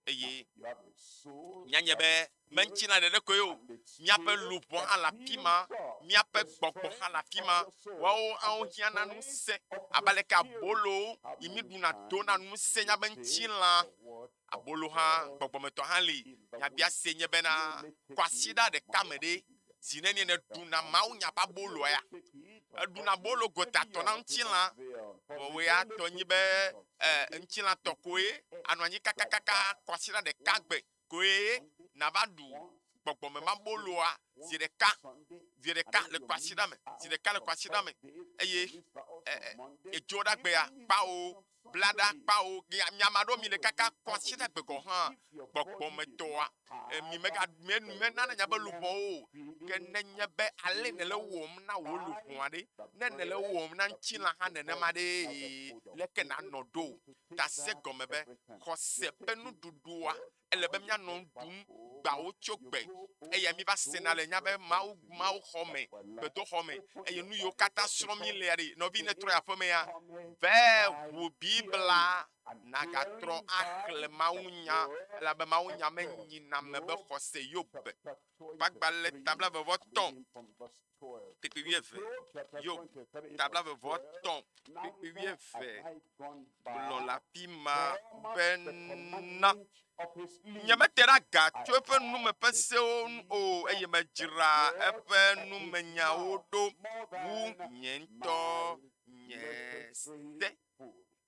Eye míanye be meŋutilã ɖeɖe koe o, míaƒe luʋɔ hã le afi ma, míaƒe gbɔgbɔ hã le afi ma. Woawo hã wohiã na ŋusẽ abe aleke abolo yi míɖuna dona ŋusẽ míaƒe ŋutilã. Abolo hã, gbɔgbɔmetɔ hã li. Nyabiase nye bena, kwasiɖa ɖeka me ɖe, zi nenie nèɖuna mawunya ƒe aboloa ya? Èɖuna abolo gotatɔ na ŋutilã, vɔ wò ya tɔ nyi be e, ŋutilãtɔ koe anɔ anyi kakakaka kwasiɖa ɖeka gbe koe nàva ɖu gbɔgbɔmemaboloa zi ɖeka, zi ɖeka le kwasiɖa me, zi ɖeka le kwasiɖa me eye e, e, edzo ɖa gbea kpao bla ɖa kpao nya ame aɖewo mi le kaka kwasiɖa gbe gɔ̃ hã gbɔgbɔmetɔa e, mi mega mi menana nya be luʋɔwo o. Ke nenye be ale nèle wɔm na wò luʋɔa ɖe, ne nèle wɔm na ŋutilã hã nenema ɖe, leke nànɔ ɖo? Ta se gɔme be xɔse ƒe nuɖuɖua ele be míanɔ nu ɖum gbawo tso gbe eya míva sena le míaƒe Mawu Mawu xɔ me, gbedoxɔ me eye nu yiwo katã srɔ̃m mílea ɖe, nɔvi ne trɔ yi aƒe mea, vɛ ʋu Biblia nàgatrɔ axlẽ mawunya elabe mawunya menyina ame be xɔse Yob ƒe agbalẽ ta blaeve-vɔ-etɔ̃ kpukpui wuieve. Yob ta blaeve-vɔ-etɔ̃ kpukpui wuieve gblɔ le afi ma bena, Nyemete ɖe aga tso eƒe nume ƒe sewo ŋu o, eye medzra eƒe numenyawo ɖo wu nye ŋutɔ nye se.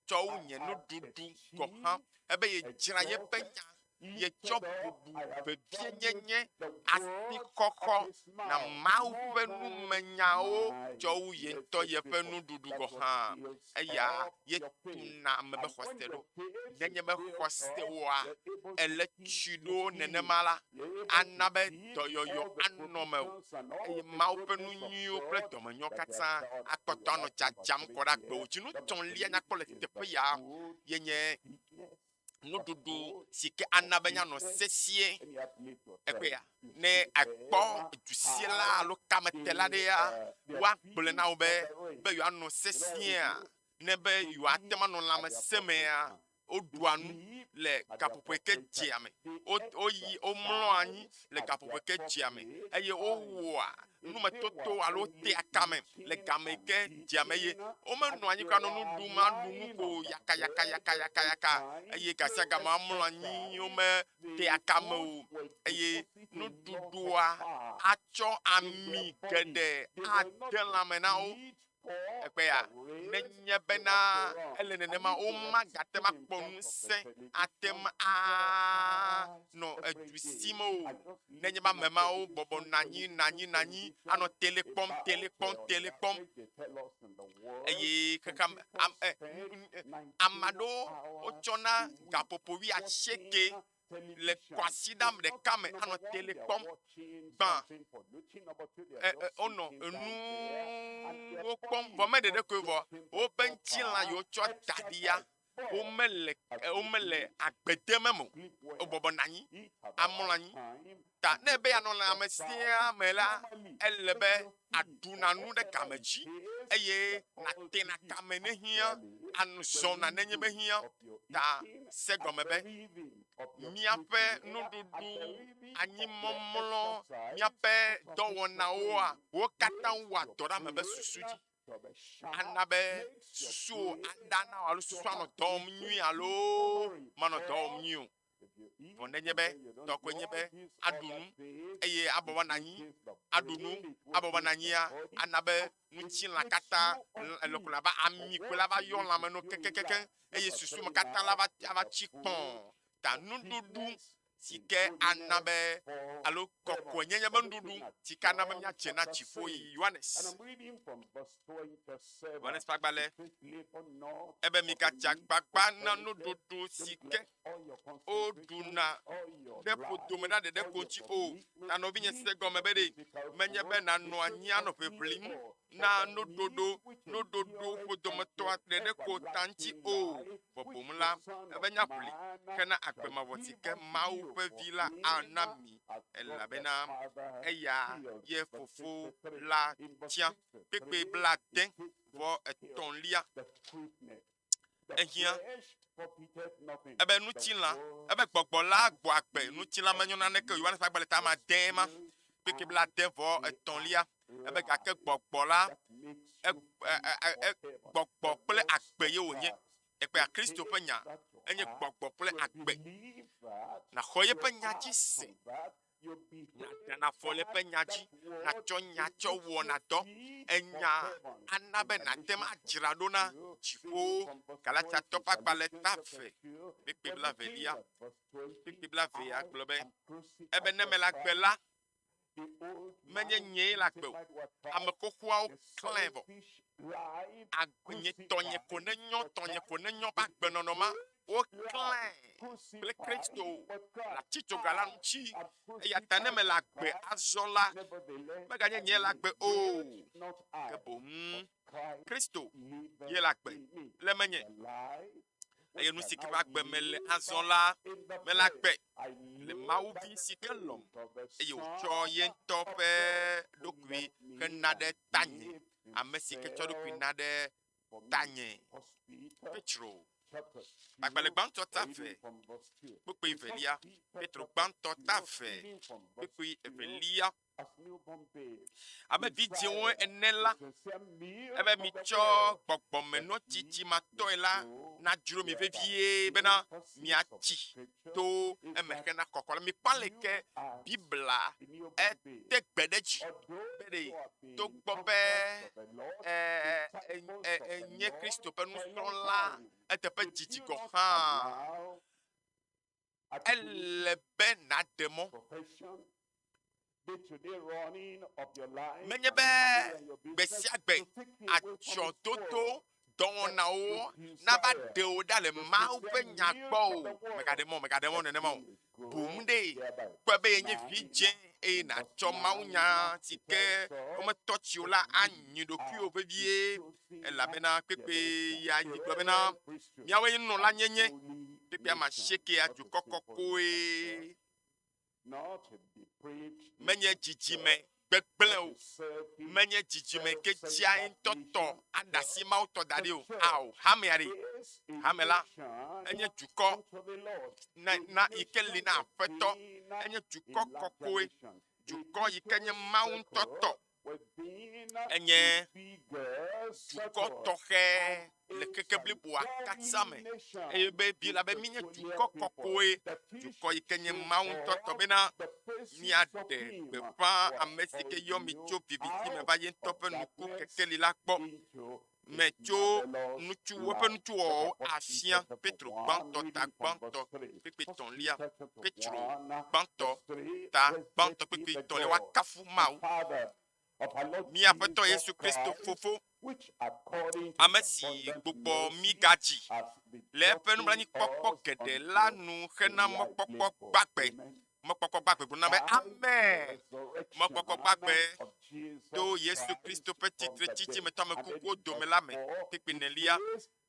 tsɔ wu nye nuɖuɖu gɔ̃ hã. Ebe yedzra yeƒe nya, yetsɔ bubu, vevienyenye, asixɔxɔ na Mawu ƒe numenyawo tsɔ wu ye ŋutɔ yeƒe nuɖuɖu gɔ̃ hã. Eya ye tuna ame be xɔse ɖo. Nenye be xɔse wɔa ele tsi ɖo nenema la, ana be dɔyɔyɔ anɔ mewò eye Mawu ƒe nu nyuiwo kple dɔmenyo katã akpɔtɔ anɔ dzadzam kɔ ɖe agbewò dzi. Nu etɔ̃lia nyakpɔ le teƒe ya ye nye nuɖuɖu si ke ana be míanɔ sesĩe. Egbea, ne èkpɔ dusiela alo kametela ɖea, woagblɔe na wò be be yewoanɔ sesĩea, ne be yewoate ŋu anɔ lãmesẽ mea, woɖua nu le gaƒoƒo yi ke dzea me, woyi womlɔa anyi le gaƒoƒo yi ke dzea me eye wowɔa numetoto alo wotea kame le game yi ke dzea me eye womenɔa anyi kura nɔ nu ɖum aɖu nu ko yakayakayakayakayaka eye gasiagame woamlɔ anyi wometea kame o eye nuɖuɖua atsɔ ami geɖe ade lãme na wo. Egbea, nenye bena ele nenema, womagate ŋu akpɔ ŋusẽ ate ŋu anɔ edu sim o. Nenye be ame mawo bɔbɔ nɔ anyi, nɔ anyi, nɔ anyi, anɔ tele kpɔm, tele kpɔm, tele kpɔm, eye xexeame, am, e, ame aɖewo wotsɔna gaƒoƒo wuiasieke le kwasiɖa ɖeka me anɔ tele kpɔm gbã e, e, wonɔ enuwo kpɔm vɔ me ɖeɖe koe vɔ woƒe ŋutilã yiwo tsɔ da ɖi ya womele womele agbe dem eme o wobɔbɔ nɔ anyi amlɔ anyi ta ne ebe yeanɔ lãmesẽa me la ele be aɖuna nu ɖe game dzi eye nàtena kame ne hiã, anuzɔna nenye be hiã. Ta se gɔme be míaƒe nuɖuɖu, anyimɔmlɔ, míaƒe dɔwɔnawoa, wo katã wɔa dɔ ɖe ame ƒe susu dzi. Ana be susuwò aɖa na wò alo susu anɔ dɔ wɔm nyuie alo manɔ dɔ wɔm nyuie o. Vɔ nenye be tɔ koe nye be aɖu nu eye abɔbɔ nɔ anyi, aɖu nu abɔbɔ nɔ anyia, ana be ŋutilã katã lɔko la va ami koe la va yɔ lãme no kekekekeŋ eye susu me katã la va ava tsi kpɔ̃. Ta nuɖuɖu. si ke ana be alo kɔkɔenyenye be nuɖuɖu si ke ana be míadze na dziƒo yi. Yohanes. Yohanes ƒe agbalẽ ebe migadze agbagba na nuɖuɖu si ke woɖuna ɖe ƒodome ɖa ɖeɖe ko ŋuti o. Na nɔvinye se gɔme be ɖe menye be nànɔ anyi anɔ ʋiʋlim na nuɖoɖo nuɖoɖo ƒodometɔ ɖeɖe ko ta ŋuti o. Vɔ boŋ la, ebe nya ʋli hena agbe mavɔ si ke Mawu ƒe Vi la ana mi, elabena eya ye Fofo la tia. Kpekpe blaade vɔ etɔ̃lia. Ehiã ebe ŋutilã, ebe gbɔgbɔ la gbɔ agbe, ŋutilã menyo naneke o. Yohanes ƒe agbalẽ ta ade ma, kpekpe blaade vɔ etɔ̃lia. Ebe gake gbɔgbɔ la, e, e, e, e, gbɔgbɔ kple agbe ye wònye. Ekpea Kristo ƒe nya enye gbɔgbɔ kple agbe. Nàxɔ yeƒe nya dzi se. Nàɖe afɔ le eƒe nya dzi, nàtsɔ nya tsɔ wɔna dɔ. Enya ana be nàte ŋu adzra ɖo na dziƒowo. Galatiatɔ ƒe agbalẽ ta eve, kpukpui blaevelia, kpukpui blaevea gblɔ be, Ebe ne mele agbe la, menye nyee le agbe o. Ame xoxoawo klãe vɔ. Agbe nye tɔnye ko nenyɔ, tɔnye ko nenyɔ ƒe agbenɔnɔ ma, woklãe kple Kristo le atitsoga la ŋuti. Eya ta ne mele agbe azɔ la, meganye nyee le agbe o, ke boŋ Kristo ye le agbe le menye. Eye nu si ke ƒe agbe mele azɔ la, mele agbe le Mawu Vi si ke lɔ̃m, eye wòtsɔ ye ŋutɔ ƒe ɖokui hena ɖe tanye, ame si ke tsɔ eɖokui na ɖe tanye. Petro, agbalẽ gbãtɔ ta eve, kpukpui evelia. Petro gbãtɔ ta eve, kpukpui evelia. Abe vidzĩwo ene la, ebe mitsɔ gbɔgbɔmenotsitsimatɔe la nadzro mi vevie bena miatsi to eme hena kɔkɔ la. Mikpɔ aleke Biblia ete gbe ɖe edzi be ɖe togbɔ be enye Kristo ƒe nusrɔ̃la eteƒe didi gɔ̃ hã, ele be nàɖe mɔ. Menye be gbe sia gbe atsyɔ̃dodo dɔwɔnawo nava ɖe wò ɖa le Mawu ƒe nya gbɔ o. Mègaɖe mɔ, mègaɖe mɔ nenema o. Boŋ ɖee, kpɔe be yenye vidzĩ eye nàtsɔ mawunya si ke wometɔ tsi o la anyi ɖokuiwò vevie, elabena kpekpe ya yi gblɔ bena, Míawoe nye nunɔlanyenye, kpekpe ame asiekea dukɔ kɔkɔe. Menye dzidzime gbegblẽ o, menye dzidzime ke dzia ŋutɔ tɔ aɖe asi Mawu tɔ da ɖi o. Ao, hamea ɖe, hame la enye dukɔ na, na yi ke li na Aƒetɔ, enye dukɔ kɔkɔe, dukɔ yi ke nye Mawu ŋutɔ tɔ. Enye dukɔ tɔxɛ le keke bliboa katã me eye be Biblia be míenye dukɔ kɔkɔe, dukɔ yi ke nye Mawu ŋutɔ tɔ bena míaɖe gbeƒã ame si ke yɔ mi tso viviti me va ye ŋutɔ ƒe nuku kekeli la gbɔ me tso ŋutsuwo ƒe ŋutsuwɔwɔwo afia. Petro gbãtɔ ta gbãtɔ kpekpe tɔ̃lia. Petro gbãtɔ ta gbãtɔ kpekpe tɔ̃lia. Woakafu Mawu, mía Aƒetɔ Yesu Kristo Fofo, ame si gbugbɔ mí gadzi le eƒe nublanuikpɔkpɔ geɖe la nu hena mɔkpɔkpɔ gbagbe. Mɔkpɔkpɔ gbagbe gblɔ na be Amen. Mɔkpɔkpɔ gbagbe to Yesu Kristo ƒe tsitretsitsi me to ame kukuwo dome la me. Kpukpui enelia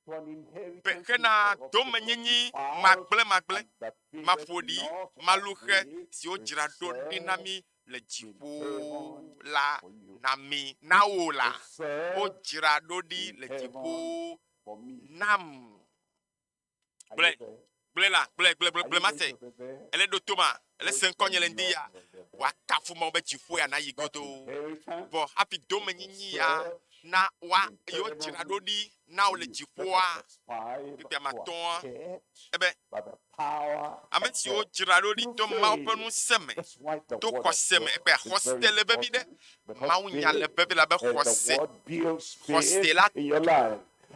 be hena domenyinyi magblẽmagblẽ, maƒoɖi, maluxe si wodzra ɖo ɖi na mí le dziƒo la na mí, na wò la, wodzra ɖo ɖi le dziƒo nam. Gblɔe, gblɔe la, gblɔe, gblɔe, gblɔe, gblɔe mase. Ele ɖo to ma, ele se ŋkɔ nye le ŋdi ya. Woakafu Mawu be dziƒo ya nayi godoo. Vɔ hafi domenyinyi ya na woa yewo dzra ɖo ɖi na wo le dziƒoa, kpekpe ame atɔ̃a, ebe, ame siwo dzra ɖo ɖi to Mawu ƒe ŋusẽ me, to xɔse me, ekpea xɔse le vevi ɖe. Mawu nya le vevi la be xɔse, xɔse la tu.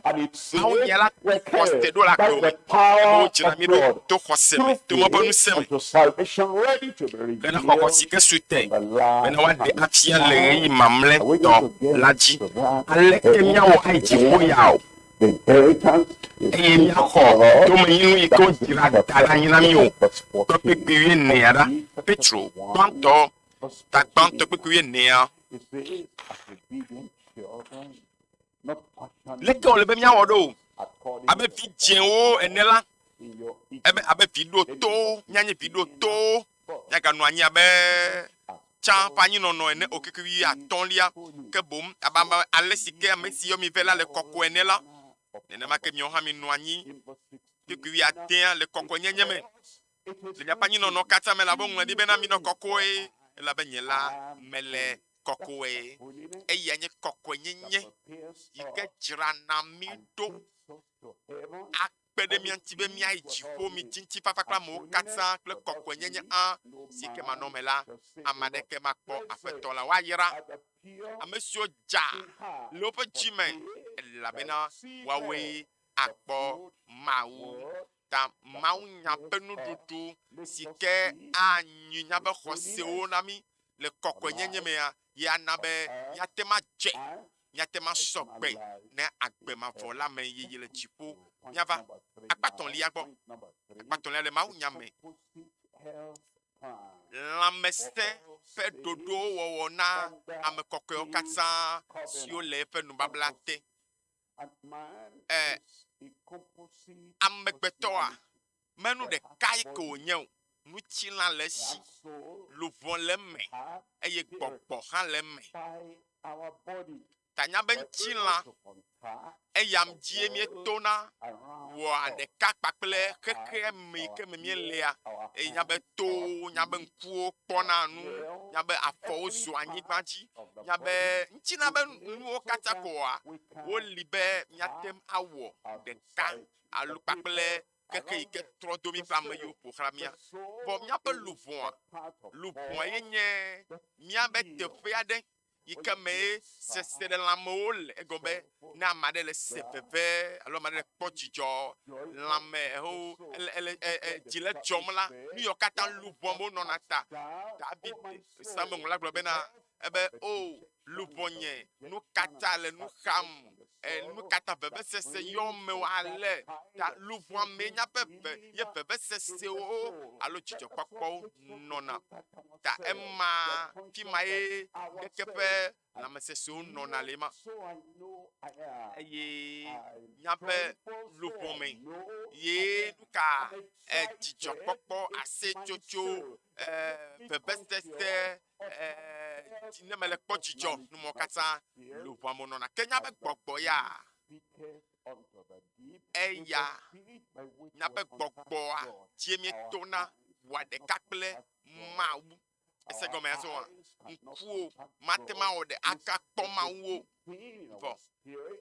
Mawu nya la xɔse ɖo le agbe me. Ebe wodzra mí ɖo to xɔse me, to Mawu ƒe ŋusẽ me. Bena xɔxɔ si ke su te bena woaɖe afia le ɣeyiɣi mamlɛtɔ la dzi. Aleke míawɔ ayi dziƒo ya o? Eye míaxɔ domenyinu yi ke wodzra da ɖe anyi na mí o. Kpɔ kpukpui wuienea ɖa. Petro gbãtɔ, ta gbãtɔ kpukpui wuienea. Leke wòle be míawɔ ɖo? Abe vidzĩwo ene la, ebe abe vi ɖotowo, míanye vi ɖotowo, míaganɔ anyi abe tsã ƒe anyinɔnɔ ene o, keke wuiatɔ̃lia, ke boŋ abe ame ale si ke ame si yɔ mi vɛ la le kɔkɔe ene la, nenema ke miawo hã minɔ anyi keke wuiadea le kɔkɔenyenye me. Le miaƒe anyinɔnɔ katã me la, woŋlɔe ɖi bena, Minɔ kɔkɔe, elabe nye la mele kɔkɔe. Eya nye kɔkɔenyenye yi ke dzrana mí ɖo akpe ɖe mía ŋuti be míayi dziƒo. Midi ŋutifafa kple amewo katã kple kɔkɔenyenye hã si ke manɔ eme la, ame aɖeke makpɔ Aƒetɔ la. Woayra ame siwo dza le woƒe dzi me, elabena woawoe akpɔ Mawu. Ta mawunya ƒe nuɖuɖu si ke anyi míaƒe xɔsewo na mí le kɔkɔenyenye mea, ye ana be míate ŋu adze, míate ŋu asɔ gbe ne agbe mavɔ la me yiyi le dziƒo. Míava akpa etɔ̃lia gbɔ. Akpa etɔ̃lia le mawunya me. Lãmesẽ ƒe ɖoɖowo wɔwɔ na ame kɔkɔewo katã siwo le eƒe nubabla te. E, amegbetɔa, menu ɖekae ko wònye o. Ŋutilã le esi, luʋɔ le eme, eye gbɔgbɔ hã le eme. Ta nya be ŋutilã, eya dzie míetona wɔa ɖeka kpakple xexea me yi ke me míelea. Eye nya be towo, nya be ŋkuwo kpɔna nu, nya be afɔwo zɔa anyigba dzi, nya be ŋutilã be nuwo katã koa, woli be míate ŋu awɔ ɖeka alo kpakple xexe yi ke trɔ do mí kple ame yiwo ƒo xlã mía. Vɔ míaƒe luʋɔa, luʋɔa ye nye míaƒe teƒe aɖe yi ke mee seselelãmewo le. Egɔme be ne ame aɖe le se veve alo ame aɖe le kpɔ dzidzɔ, lãme alo ele ele e e dzi le dzɔm la, nu yiwo katã luʋɔ me wonɔna ta. David psalmoŋlɔla gblɔ bena ebe, O luʋɔnye, nu ka ta le nu xam? E, nu ka ta vevesese yɔ mewò ale? Ta luʋɔa mee míaƒe ve, ye vevesesewo alo dzidzɔkpɔkpɔwo nɔna. Ta ema, fi ma ye ɖeke ƒe lãmesesewo nɔna le ema. Eye míaƒe luʋɔ me ye nu ka e, dzidzɔkpɔkpɔ, aseyetsotso, e, vevesese, e, ne mele kpɔ dzidzɔ numɔ katã luʋɔa me nɔna. Ke míaƒe gbɔgbɔ ya, eya míaƒe gbɔgbɔa dzie míetona wɔa ɖeka kple Mawu. Ese gɔme azɔa? Ŋkuwo mate ŋu awɔ ɖe aka kpɔ Mawu o. Vɔ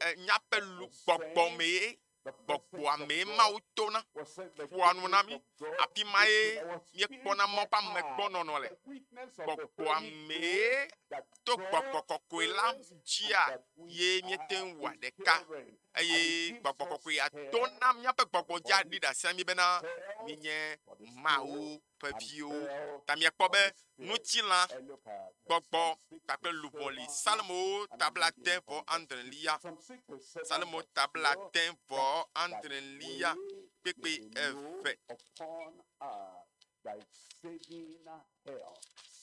e, míaƒe lu gbɔgbɔ mee gbɔgbɔa mee Mawu tona ƒoa nu na mí. Afi mae míekpɔna Mawu ƒe amegbɔnɔnɔ le. Gbɔgbɔa mee to gbɔgbɔ kɔkɔe la dzia ye míete ŋu wɔa ɖeka eye gbɔgbɔ kɔkɔea tona míaƒe gbɔgbɔ dzi aɖi ɖase na mí bena míenye Mawu ƒe viwo. Ta míekpɔ be ŋutilã, gbɔgbɔ kpakple luʋɔ li. Psalmowo ta blaade vɔ adrelia. Psalmo ta blaade vɔ adrelia kpekpe eve.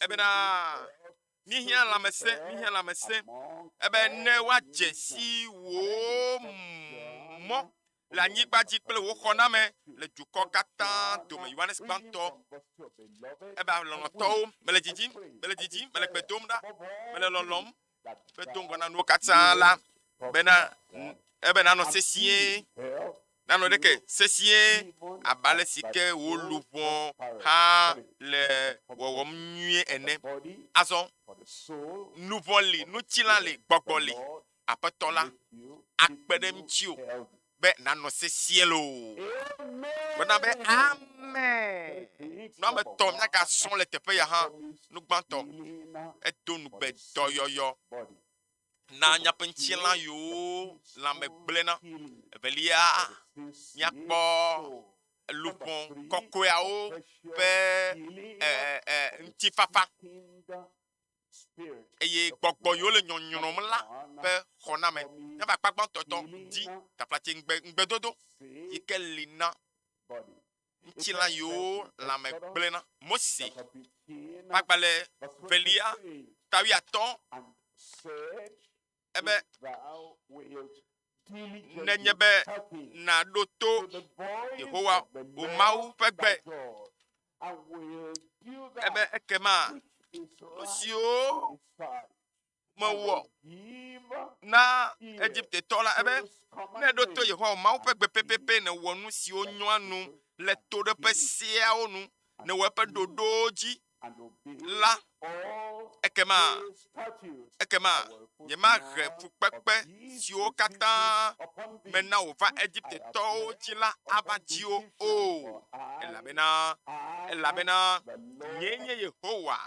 Ebena míhiã lãmesẽ, míhiã lãmesẽ ebe ne woadze si wò mɔ le anyigba dzi kple wò xɔname le dukɔ katã dome. Yohanes gbãtɔ ebe lɔlɔ̃tɔwo, mele dzidzim, mele dzidzim, mele gbe dom ɖa, mele lɔlɔ̃m be do ŋgɔ na nuwo katã la bena ebe nanɔ sesĩe, nanɔ ɖeke sesĩe abe ale si ke wò luʋɔ hã le wɔwɔm nyuie ene. Azɔ luʋɔ li, ŋutilã li, gbɔgbɔ li. Aƒetɔ la akpe ɖe ŋutiwò be nànɔ sesĩe loo. Gblɔ be amen. Nu ame etɔ̃ míagasrɔ̃ le teƒe ya hã. Nu gbãtɔ, edo ŋugbe dɔyɔyɔ. Na míaƒe ŋutilã yiwo lãme gblẽna. Evelia, míakpɔ luʋɔ kɔkɔeawo ƒe ŋutifafa eye gbɔgbɔ yiwo le nyɔnyrɔm la ƒe xɔname. Míaƒe akpa gbãtɔ tɔ di taflatse ŋugbe ŋugbedodo yi ke li na ŋutilã yiwo lãme gblẽna. Mose ƒe agbalẽ velia ta wuiatɔ̃ ebe nenye be nàɖo to Yehowa wò Mawu ƒe gbe, ebe ekema nu siwo mewɔ na Egiptetɔ la ebe, Ne èɖo to Yehowa wò Mawu ƒe gbe pɛpɛpɛ, nèwɔ nu siwo nyoa nu le toɖoƒe seawo nu, nèwɔ eƒe ɖoɖowo dzi la, ekema, ekema nyemahe fukpekpe siwo katã mena wòva Egiptetɔwo dzi la ava dziwò o, elabena, elabena nyee nye Yehowa,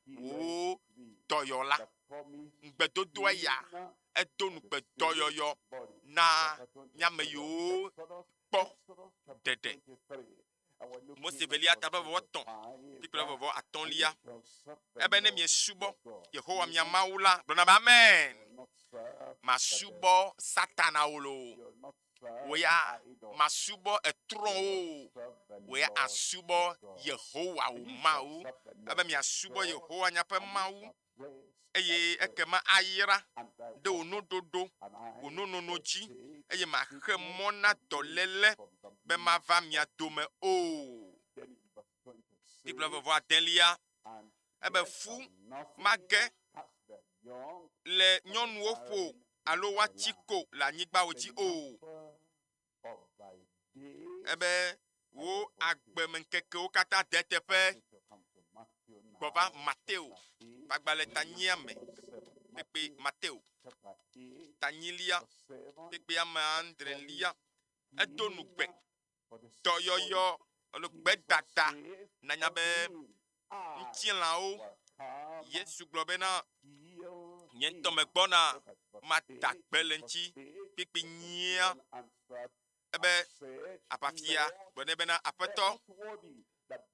wò dɔyɔla. Ŋugbedodoa ya edo ŋugbe dɔyɔyɔ na mía ame yiwo kpɔ ɖeɖe. Mose velia ta ƒe vɔvɔ tɔ̃ kpikple vɔvɔ atɔ̃lia. Ebe ne miesubɔ Yehowa mia Mawu la, gblɔna be amen. Masubɔ Satana o loo. Wò ya masubɔ etrɔ̃wo o. Wò ya asubɔ Yehowa wò Mawu. Ebe miasubɔ Yehowa miaƒe Mawu eye ekema ayra ɖe wò nuɖoɖo, wò nunono dzi, eye maxe mɔ na dɔléle be mava mia dome o. Biblia vɔvɔ adelia, ebe fu mage le nyɔnuwo ƒo alo woatsi ko le anyigbawo dzi o. Ebe wò agbemeŋkekewo katã de eteƒe. Gbɔ va Mateo ƒe agbalẽ tanyia me, kpekpe Mateo tanyilia, kpekpe ame adrelia. Edo nugbe, dɔyɔyɔ alo gbedada nanya be ŋutilãwo. Yesu gblɔ bena, Nye ŋutɔ megbɔna, mada gbe le ŋuti kpikpi nyia. Ebe aʋafia gblɔ nɛ bena, Aƒetɔ,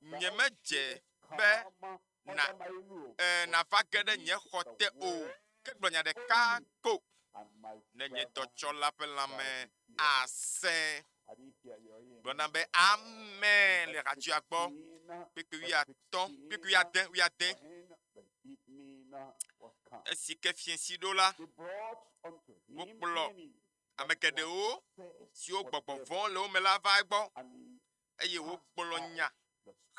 nyemedze be na, e, nàva ge ɖe nye xɔ te o, ke gblɔ nya ɖeka ko, ne nye dɔtsɔla ƒe lãme asẽ. Gblɔ nam be, Amen le radioa gbɔ. Kpekpe wuiatɔ̃, kpekpe wuiade, wuiade. Esi ke fiẽsi ɖo la, wokplɔ ame geɖewo siwo gbɔgbɔ vɔ̃ le wo me la va egbɔ, eye wogblɔ nya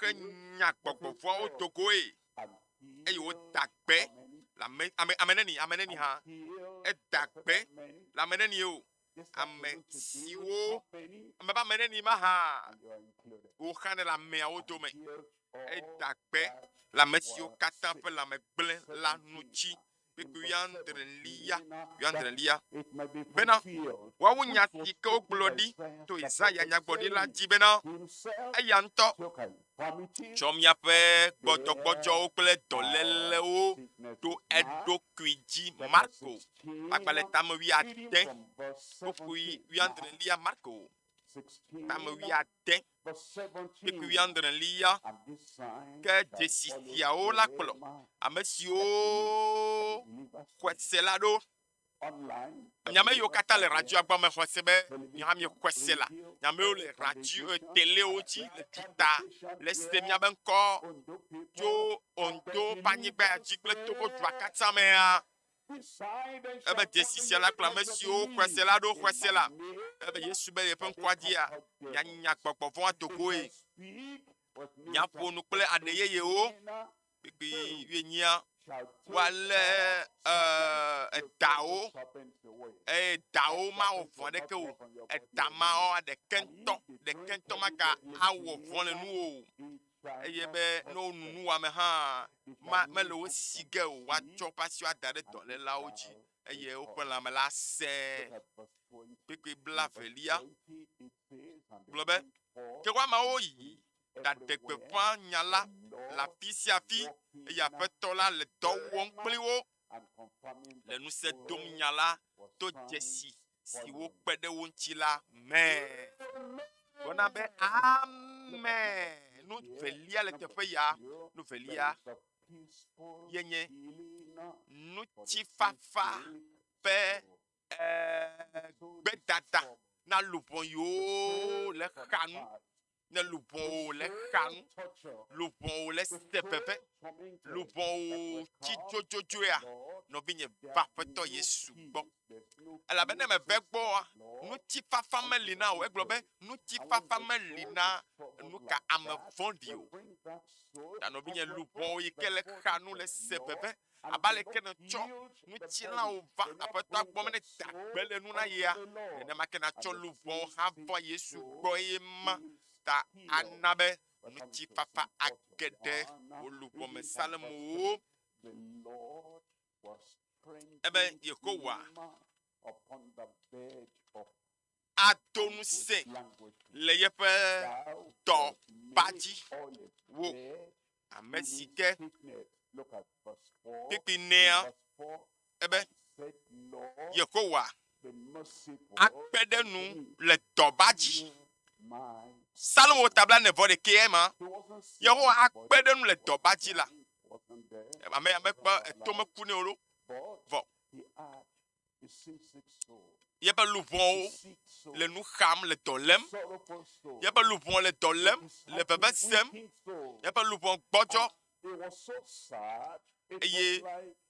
henya gbɔgbɔ vɔ̃awo do goe, eye woda gbe le ame, ame, ame neni, ame neni hã. Eda gbe le ame neni o. Ame siwo, ame be ame neni ma hã, woxanɛ le ameawo dome. Eda gbe le ame siwo katã ƒe lãme gblẽ la ŋuti. Kpukpui wuiadrelia, wuiadrelia, bena woawu nya si ke wogblɔ ɖi to Yesaya nyagblɔɖila dzi bena, Eya ŋutɔ tsɔ miaƒe gbɔdzɔgbɔdzɔwo kple dɔlélewo ɖo eɖokui dzi. Marko, agbalẽ tame wuiade, kpukpui wuiadrelia, Marko, tame wuiade, kpukpui wuiadrelia. Ke dzesi siawo la kplɔ ame siwo xɔe se la ɖo. Nya me yiwo katã le radioa gbɔ me xɔe se be miawo miexɔe se la. Nya me yiwo le radio, telewo dzi le duta le se miabe ŋkɔ tso Ondo ƒe anyigba ya dzi kple Togo dua katã mea. Ebe dzesi sia la kplɔ ame siwo xɔe se la ɖo xɔe se la. Ebe Yesu be yeƒe ŋkɔa dzia, mianya gbɔgbɔ vɔ̃ ado goe. Miaƒo nu kple aɖe yeyewo. Kpekpe wuienyia, woalé edawo eye dawo mawɔ vɔ̃ aɖeke o. Eda mawo ɖeke ŋutɔ, ɖeke ŋutɔ maga awɔ vɔ̃ le nuwò o. Eye be ne wonu nuwɔame hã, ma mele wo si ge o. Woatsɔ woƒe asiwo ada ɖe dɔlélawo dzi eye woƒe lãme la asẽ. Kpekpe blaevelia gblɔ be, Ke woamawo yi ɖaɖe gbeƒã nya la le afi sia afi, eye Aƒetɔ la le dɔ wɔm kpli wo. Le ŋusẽ dom nya la to dzesi siwo kpe ɖe wo ŋuti la me. Gblɔna be amen. Nu velia le teƒe ya, nu velia ye nye ŋutifafa ƒe gbedada na luʋɔ yiwo le xa nu ne luʋɔwo le xa nu, luʋɔwo le se veve, luʋɔwo tsi dzodzodzoea, nɔvinye va Aƒetɔ Yesu gbɔ. Elabe ne meve gbɔa, ŋutifafa meli na o. Egblɔ be ŋutifafa meli na nuka ame vɔ̃ɖi o. Ta nɔvinye luʋɔwo yi ke le xa nu le se veve abe aleke nètsɔ ŋutilãwo va Aƒetɔa gbɔ be neda gbe le nu na yea, nenema ke nàtsɔ luʋɔwo hã va Yesu gbɔ eye ma ta ana be ŋutifafa age ɖe wò luʋɔ me. Psalmowo ebe Yehowa ado ŋusẽ le yeƒe dɔ ba dzi wò ame si ke kpikpi nɛa ebe Yehowa akpe ɖe nu le dɔ ba dzi. Salomo tabla ne vɔ ɖekɛ ema. Yehowa akpe ɖe nu le dɔ ba dzi la. Ame ame kpɔ eto meku nɛ o ɖo. Vɔ Yeƒe luʋɔwo le nu xam le dɔ lém. Yeƒe luʋɔ le dɔ lém, le veve sem. Yeƒe luʋɔ gbɔdzɔ eye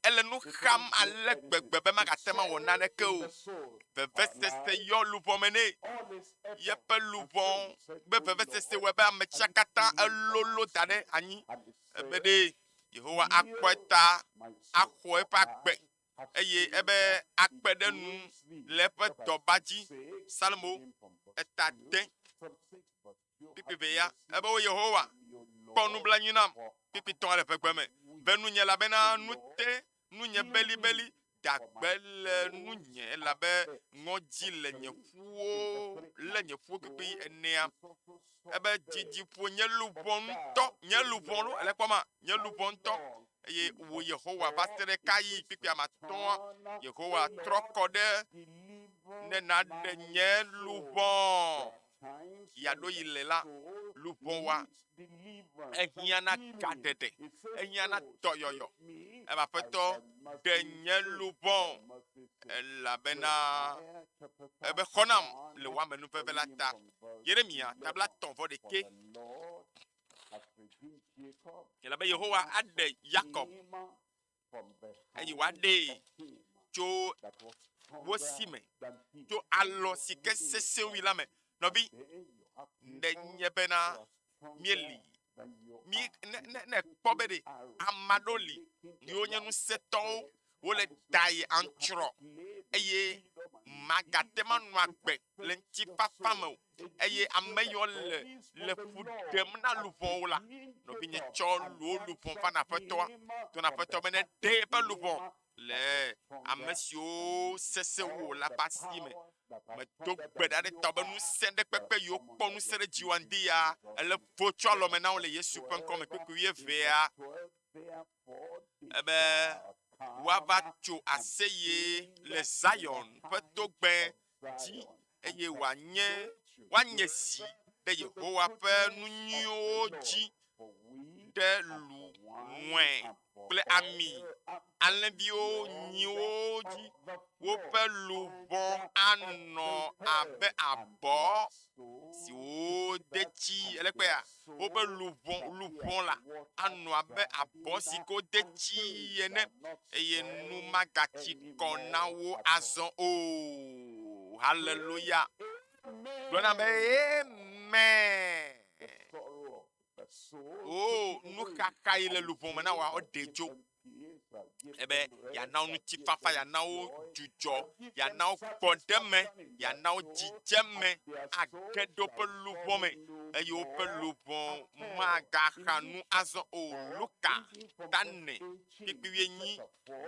ele nu xam ale gbegbe be magate ŋu awɔ naneke o. Vevesese yɔ luʋɔ me nɛ. Yeƒe luʋɔ be vevesese wɔe be ame tsia katã elolo da ɖe anyi. Ebe ɖe Yehowa akpɔ eta, axɔ eƒe agbe eye ebe akpe ɖe nu le eƒe dɔba dzi. Psalmo eta de kpikpi ve ya. Ebe wo Yehowa, kpɔ nublanui nam. Kpikpi tɔ̃ le ƒegbe me. Ve nunye elabena nu te nunye belibeli. Da gbe le nunye elabe ŋɔdzi le nye ƒuwo le nye ƒuwo kpikpi enea. Ebe dzidzi ƒo nye luʋɔ ŋutɔ, nye luʋɔ ɖo, ele kpɔma, nye luʋɔ ŋutɔ. Eye wò Yehowa, va se ɖe kayi kpikpi ame atɔ̃a, Yehowa trɔ kɔ ɖe ne nàɖe nye luʋɔ yeaɖo yi le la, luʋɔ wa ehiã na gaɖeɖe, ehiã na dɔyɔyɔ. Ebe Aƒetɔ, ɖe nye luʋɔ, elabena ebe xɔ nam le wò amenuveve la ta. Yeremya tabla tɔ̃ vɔ ɖekɛ. Elabe Yehowa aɖe Yakob eye wòaɖee tso wo si me, tso alɔ si ke sesẽ wui la me. Nɔvi, ɖe nye bena míeli mí ne ne ne kpɔ be ɖe ame aɖewo li yiwo nye ŋusẽtɔwo wole da yi aŋtrɔ eye magate ŋu anɔ agbe le ŋutifafa me o eye ame yiwo le le fu ɖem na luʋɔwo la, nɔvinye tsɔ wò luʋɔ va na Aƒetɔa. To na Aƒetɔ be neɖe eƒe luʋɔ le ame siwo sesẽ wu wò la ƒe asi me. Medo gbe ɖa ɖe tawò be ŋusẽ ɖe kpekpe yiwo kpɔ ŋusẽ ɖe dziwò ŋdi ya, ele vo tso alɔme na wo le Yesu ƒe ŋkɔ me. Kpukpui wuievea ebe woava tso aseye le Zion ƒe togbɛ dzi eye wòanye woanye zi ɖe Yehowa ƒe nu nyuiwo dzi ɖe lu, ŋɔe kple ami, alẽviwo, nyiwo dzi. Woƒe luʋɔ anɔ abe abɔ si wode tsi elekpea, woƒe luʋɔ, luʋɔ la anɔ abe abɔ si ke wode tsi ene eye nu magatsi kɔ na wo azɔ o. Haleluya! Gblɔ na be amen. O, nuxaxa yi le luʋɔ me na wòa, eɖe dzo. Ebe yeana wo ŋutifafa, yeana wo dzudzɔ, yeana wo gbɔɖeme, yeana wo dzidzeme age ɖe woƒe luʋɔ me eye woƒe luʋɔ magaxa nu azɔ o. Luka tane kpekpe wuienyi,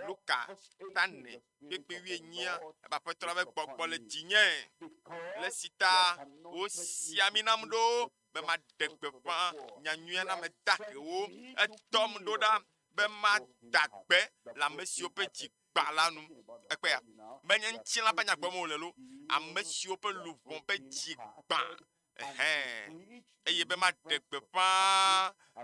Luka tane kpekpe wuienyia, ebe Aƒetɔ la ƒe gbɔgbɔ le dzinye, le esi ta wosi ami nam ɖo be maɖe gbeƒã nyanyuia na ame dahewo. Edɔm ɖo ɖa be mada gbe le ame siwo ƒe dzi gbã la nu. Ekpea, menye ŋutilã ƒe nya gblɔm wòle lo, ame siwo ƒe luʋɔ ƒe dzi gbã, ɛhɛn, eye be maɖe gbeƒã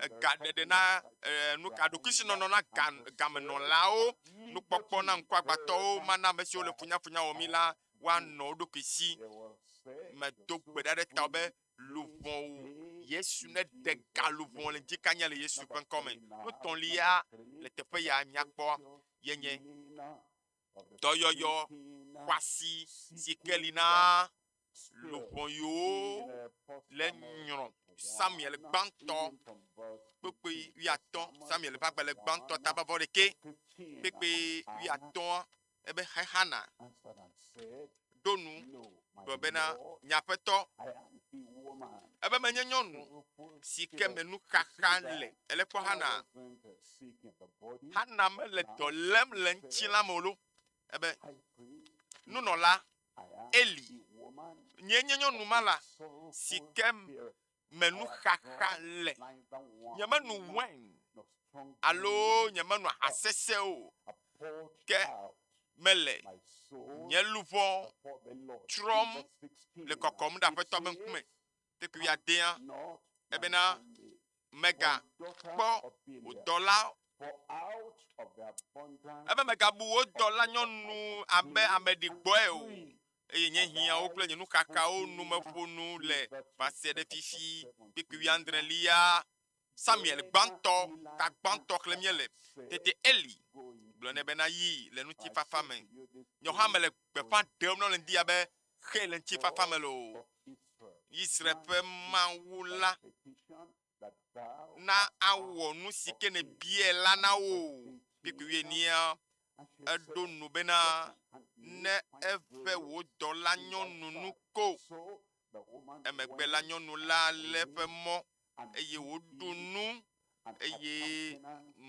egaɖeɖe na e, nu ka ɖokuisinɔnɔ na ga, gamenɔlawo, nukpɔkpɔ na ŋkuagbãtɔwo, mana ame siwo le funyafunya wɔm mi la woanɔ wo ɖokui si. Medo gbe ɖa ɖe tawò be luʋɔwo. Yesu neɖe ga luʋɔ le ŋdikanya le Yesu ƒe ŋkɔ me. Nu tɔ̃lia le teƒe ya míakpɔ ye nye dɔyɔyɔ xɔasi si ke li na luʋɔ yiwo le nyrɔ. Samuel gbãtɔ kpukpui wuiatɔ̃, Samuel ƒe agbalẽ gbãtɔ ta ƒe vɔ ɖekɛ kpukpui wuiatɔ̃a ebe Hana ɖo nu gblɔ bena, Nye aƒetɔ, ebe menye nyɔnu si ke me nuxaxa le. Ele kpɔ Hana. Hana mele dɔ lém le ŋutilã me o lo. Ebe nunɔla Eli, nyee nye nyɔnu ma la si ke me nuxaxa le. Nyemenu wain alo nyemenu aha sesẽ o, ke mele nye luʋɔ trɔm le kɔkɔm ɖe Aƒetɔ ƒe ŋkume. Kpukpui wuiadea, ebena mègakpɔ wò dɔla ebe mègabu wò dɔlanyɔnu abe ame ɖigbɔe o, eye nye hiãwo kple nye nuxaxawo nu meƒo nu le vaseɖe fifi. Kpukpui wuiadrelia, Samuel gbãtɔ, ta gbãtɔ xlẽm míele. Tete Eli gblɔ nɛ bena, Yi le ŋutifafa me. Nye hã mele gbeƒã ɖem na wò le ŋdi ya be, Xee le ŋutifafa me loo. Israel ƒe Mawu la na awɔ nu si ke nèbiae la na wò. Kpukpui wuienea, eɖo nu bena, Ne eve wò dɔlanyɔnu nu ko. Emegbe la nyɔnu la lé eƒe mɔ eye wòɖu nu eye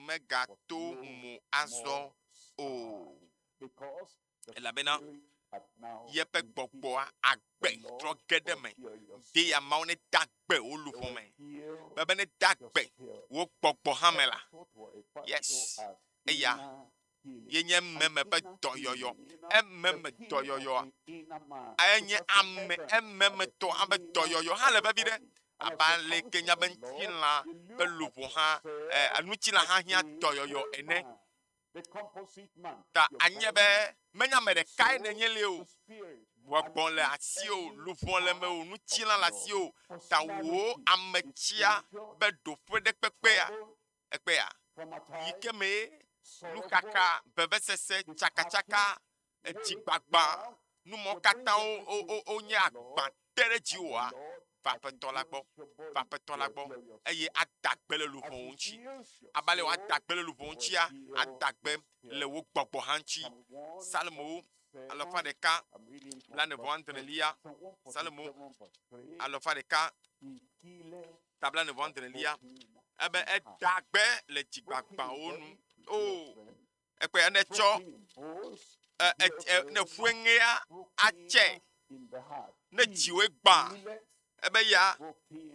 megato mo azɔ o. Elabena yeƒe gbɔgbɔa agbe trɔ ge ɖe eme. Deya Mawu neda gbe wò luʋɔ me. Bebe neda gbe wò gbɔgbɔ hã me la. Yes. Eya ye nye ememe ƒe dɔyɔyɔ. Ememe dɔyɔyɔa enye ame ememetɔ hã ƒe dɔyɔyɔ hã le vevi ɖe. Abe aleke nya be ŋutilã ƒe luʋɔ hã, eh, ŋutilã hã hiã dɔyɔyɔ ene. Ta anye be menye ame ɖekae nènye li o. Gbɔgbɔ le asiwò, luʋɔ le mewò, ŋutilã le asiwò. Ta wò ametsia be ɖoƒe ɖe kpekpea, ekpea, yi ke mee nuxaxa, vevesese, tsakatsaka, edzigbagba, numɔ katã wonye agba te ɖe dziwòa, va Aƒetɔ la gbɔ, va Aƒetɔ la gbɔ, eye ada gbe le luʋɔwo ŋuti. Abe ale wòada gbe le luʋɔwo ŋutia, ada gbe le wò gbɔgbɔ hã ŋuti. Psalmowo alafa ɖeka blaene vɔ adrelia, Psalmo alafa ɖeka ta blaene vɔ adrelia, ebe eda gbe le dzigbagbawo nu. O, ekpɔe ne tsɔ ne ƒue ŋea atse ne dziwoe gbã ebe ya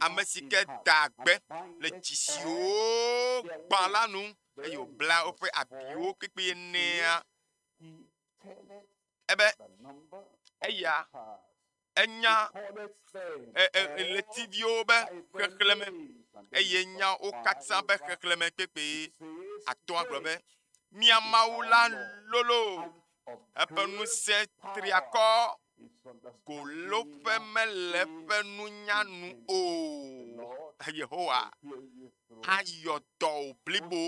ame si ke da gbe le dzi siwo gbã la nu eye wòbla woƒe abiwo kpekpe enea ebe eya Enya ɣletiviwo be xexlẽme eye enya wo katã be xexlẽme kpekpe. Atɔ̃a gblɔ be, Mía Mawu la lolo, eƒe ŋusẽ triakɔ, goloƒe mele eƒe nunya nu o. Yehowa ayɔ dɔ wò blibo.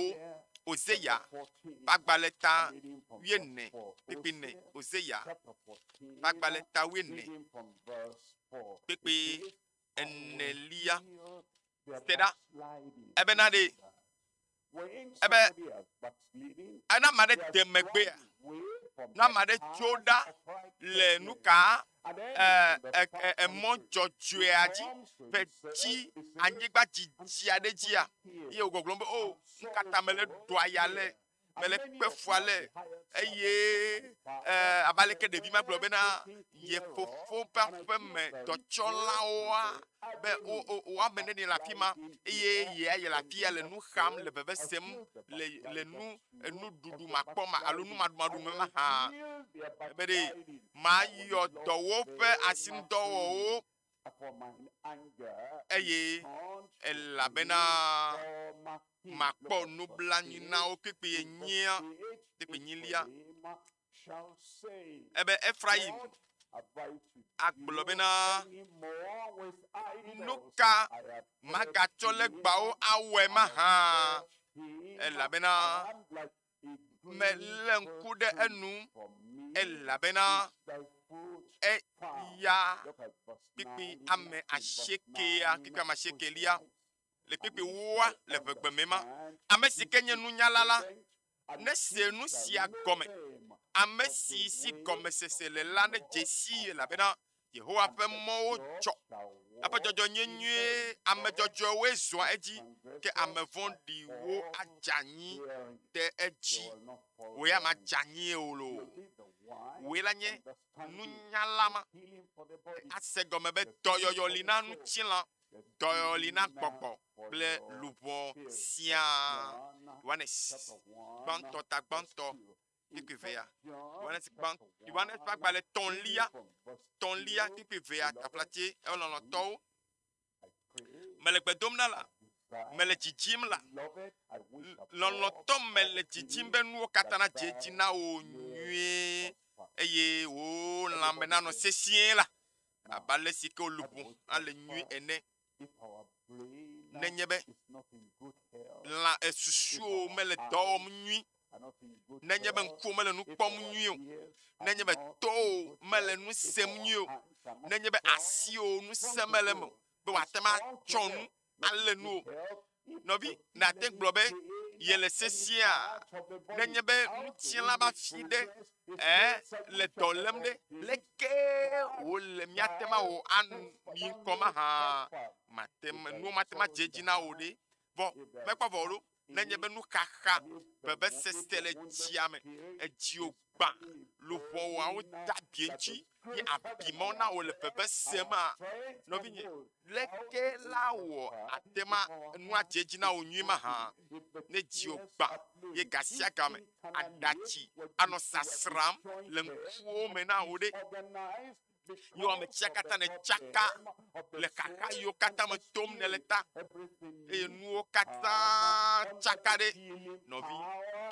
Ozeya ƒe agbalẽ ta wuiene kpekpe ne. Ozeya ƒe agbalẽ ta wuiene kpekpe enelia. Se ɖa, ebena ɖe ebe ena ame aɖe de megbea, ne ame aɖe tso ɖa le nu ka emɔ dzɔdzɔea dzi ƒe tsi anyigba dzidzi aɖe dzia, ye wògbɔgblɔm be o, nu ka ta mele ɖua ya le? Mele kpe fu ale eye eh, abe aleke ɖevi ma gblɔ bena ye fofo ƒe aƒeme dɔtsɔlawoa be wo wo wo ame neni le afi ma eye yea ye le afi ya le nu xam le veve sem le le nu enuɖuɖu makpɔma alo numaɖumaɖu me mahã ebe ɖe mayɔ dɔ woƒe asinudɔwɔwɔwo eye elabena makpɔ nublanui na wo kpekpe enyia kpekpe enyilia ebe Efrayim agblɔ bena nuka magatsɔ legbawo awɔe mahã elabena melé ŋku ɖe enu elabena eya kpikpi ame asiekea kpikpi ame asiekelia le kpikpi woa le ʋegbe me ma ame si ke nye nunyala la nese nu sia gɔme ame si si gɔmesese le la nedze sii elabena Yehowa ƒe mɔwo dzɔ. Eƒe dzɔdzɔenye nyuie, ame dzɔdzɔewoe zɔa edzi, ke ame vɔ̃ɖiwo adze anyi ɖe edzi. Wò ya màdze anyi o loo. Wòe la nye nunyala ma. Ase gɔme be dɔyɔyɔ li na ŋutilã, dɔyɔyɔ li na gbɔgbɔ kple luʋɔ siaa. Yohanes gbãtɔ ta gbãtɔ kpukpui evea. Yohanes gbã, Yohanes ƒe agbalẽ tɔ̃lia, tɔ̃lia kpukpui evea taflatse eƒe lɔlɔ̃tɔwo. Mele gbe dom na la, mele dzidzim la, lɔlɔ̃tɔ mele dzidzim be nuwo katã nadze edzi na wò nyuie eye wò lãme nanɔ sesĩe la, abe ale si ke wò luʋɔ hã le nyuie ene. Nenye be lã esusuwo mele dɔ wɔm nyui, nenye be ŋkuwo mele nu kpɔm nyuie o, nenye be towo mele nu sem nyuie o, nenye be asiwo ŋusẽ mele eme o be wòate ŋu atsɔ nu alé nu o. Nɔvi, nàte ŋu gblɔ be yele sesiea? Nenye be ŋutilã ƒe afi ɖe ɛ le dɔ lém ɖe, leke wòle míate ŋu awɔ anyi ŋkɔ mahã? Mate ŋu, nuwo mate ŋu adze edzi na wò ɖe. Vɔ mekpɔ vɔ o ɖo. Nenye be nuxaxa, vevesese le dzia me, edziwò gbã, luʋɔwòawo de abi eŋuti, ye abi mawo na wòle veve sema, nɔvinye, leke la wɔ ate ma nu adze edzi na wò nyuie mahã? Ne dziwò gbã ye gasiagame aɖatsi anɔ sasram le ŋkuwo me na wò ɖe, Ye ame tsia katã nètsaka le xaxa yiwo katã me tom nèle ta, eye nuwo katã tsaka ɖe. Nɔvi,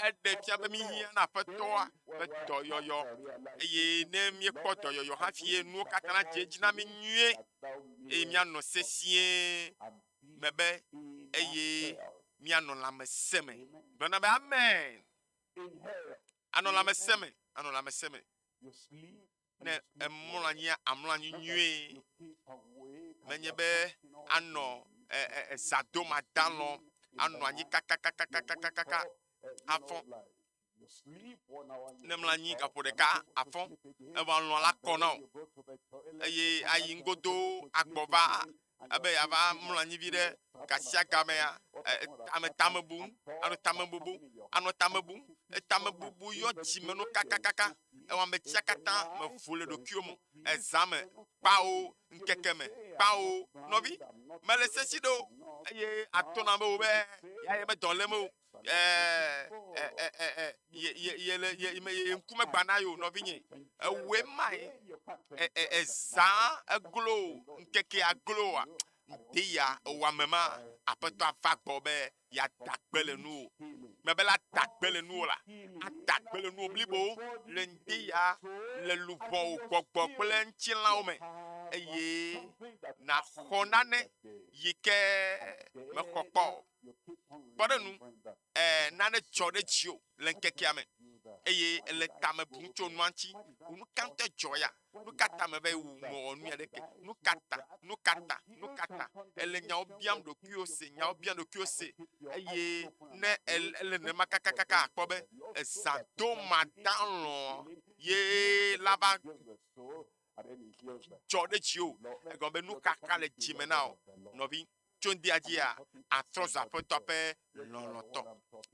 eɖe fia be míhiã na Aƒetɔa ƒe dɔyɔyɔ, eye ne míekpɔ dɔyɔyɔ hafi ye nuwo katã nadze edzi na mí nyuie, eye míanɔ sesĩe me be eye míanɔ lãmesẽ me. Gblɔ na be amen. Anɔ lãmesẽ me, anɔ lãmesẽ me. Ne èmlɔ anyia, àmlɔ anyi nyuie. Menye be anɔ eza dom adalɔ, anɔ anyi kakakakakakaka afɔ. Ne mlɔ anyi gaƒo ɖeka afɔ, evɔ alɔ̃ la kɔ na wò eye ayi ŋgodo agbɔ va ebe yeava mlɔ anyi vi ɖe gasiagamea, ame tame bum, anɔ tame bubum, anɔ tame bum, etame bubu yɔ dzime no kakakaka, ewɔ ame tsia katã mevo le ɖokuiwo me, ezã me, kpawo, ŋkeke me, kpawo, nɔvi, mele sesi ɖe o, eye atɔ na be wo be ya ye me dɔ lém o, ye ye ye le ye ye ŋkume gbana yo nɔvinye ewoe mae ezã eglo ŋkekea gloa ŋde ya ewɔ ame ma aƒetɔ ava gbɔ be yeada gbe le nuwò mebe la da gbe le nuwò la ada gbe le nuwò blibo le ŋde ya le luʋɔwò gbɔgbɔ kple ŋutilãwo me eye nàxɔ nane yi ke mexɔ kpɔ o. Kpɔ ɖe nu, e, nane dzɔ ɖe dziwò le ŋkekea me eye èle tame bum tso nua ŋuti. Nu ka ŋutɔe dzɔ ya? Nu ka ta meva yi wu mewɔ nu ya ɖeke? Nu ka ta? Nu ka ta? Nu ka ta? Èle nyawo biam ɖokuiwò se, nyawo biam ɖokuiwò se eye ne ele nenema kakakaka akpɔ be ezã do madalɔ̃ ye la va dzɔ ɖe dziwò. Egɔme be nuxaxa le dzime na wò nɔvi. Tso ŋdia dzia, atrɔ zu Aƒetɔ ƒe lɔlɔ̃tɔ.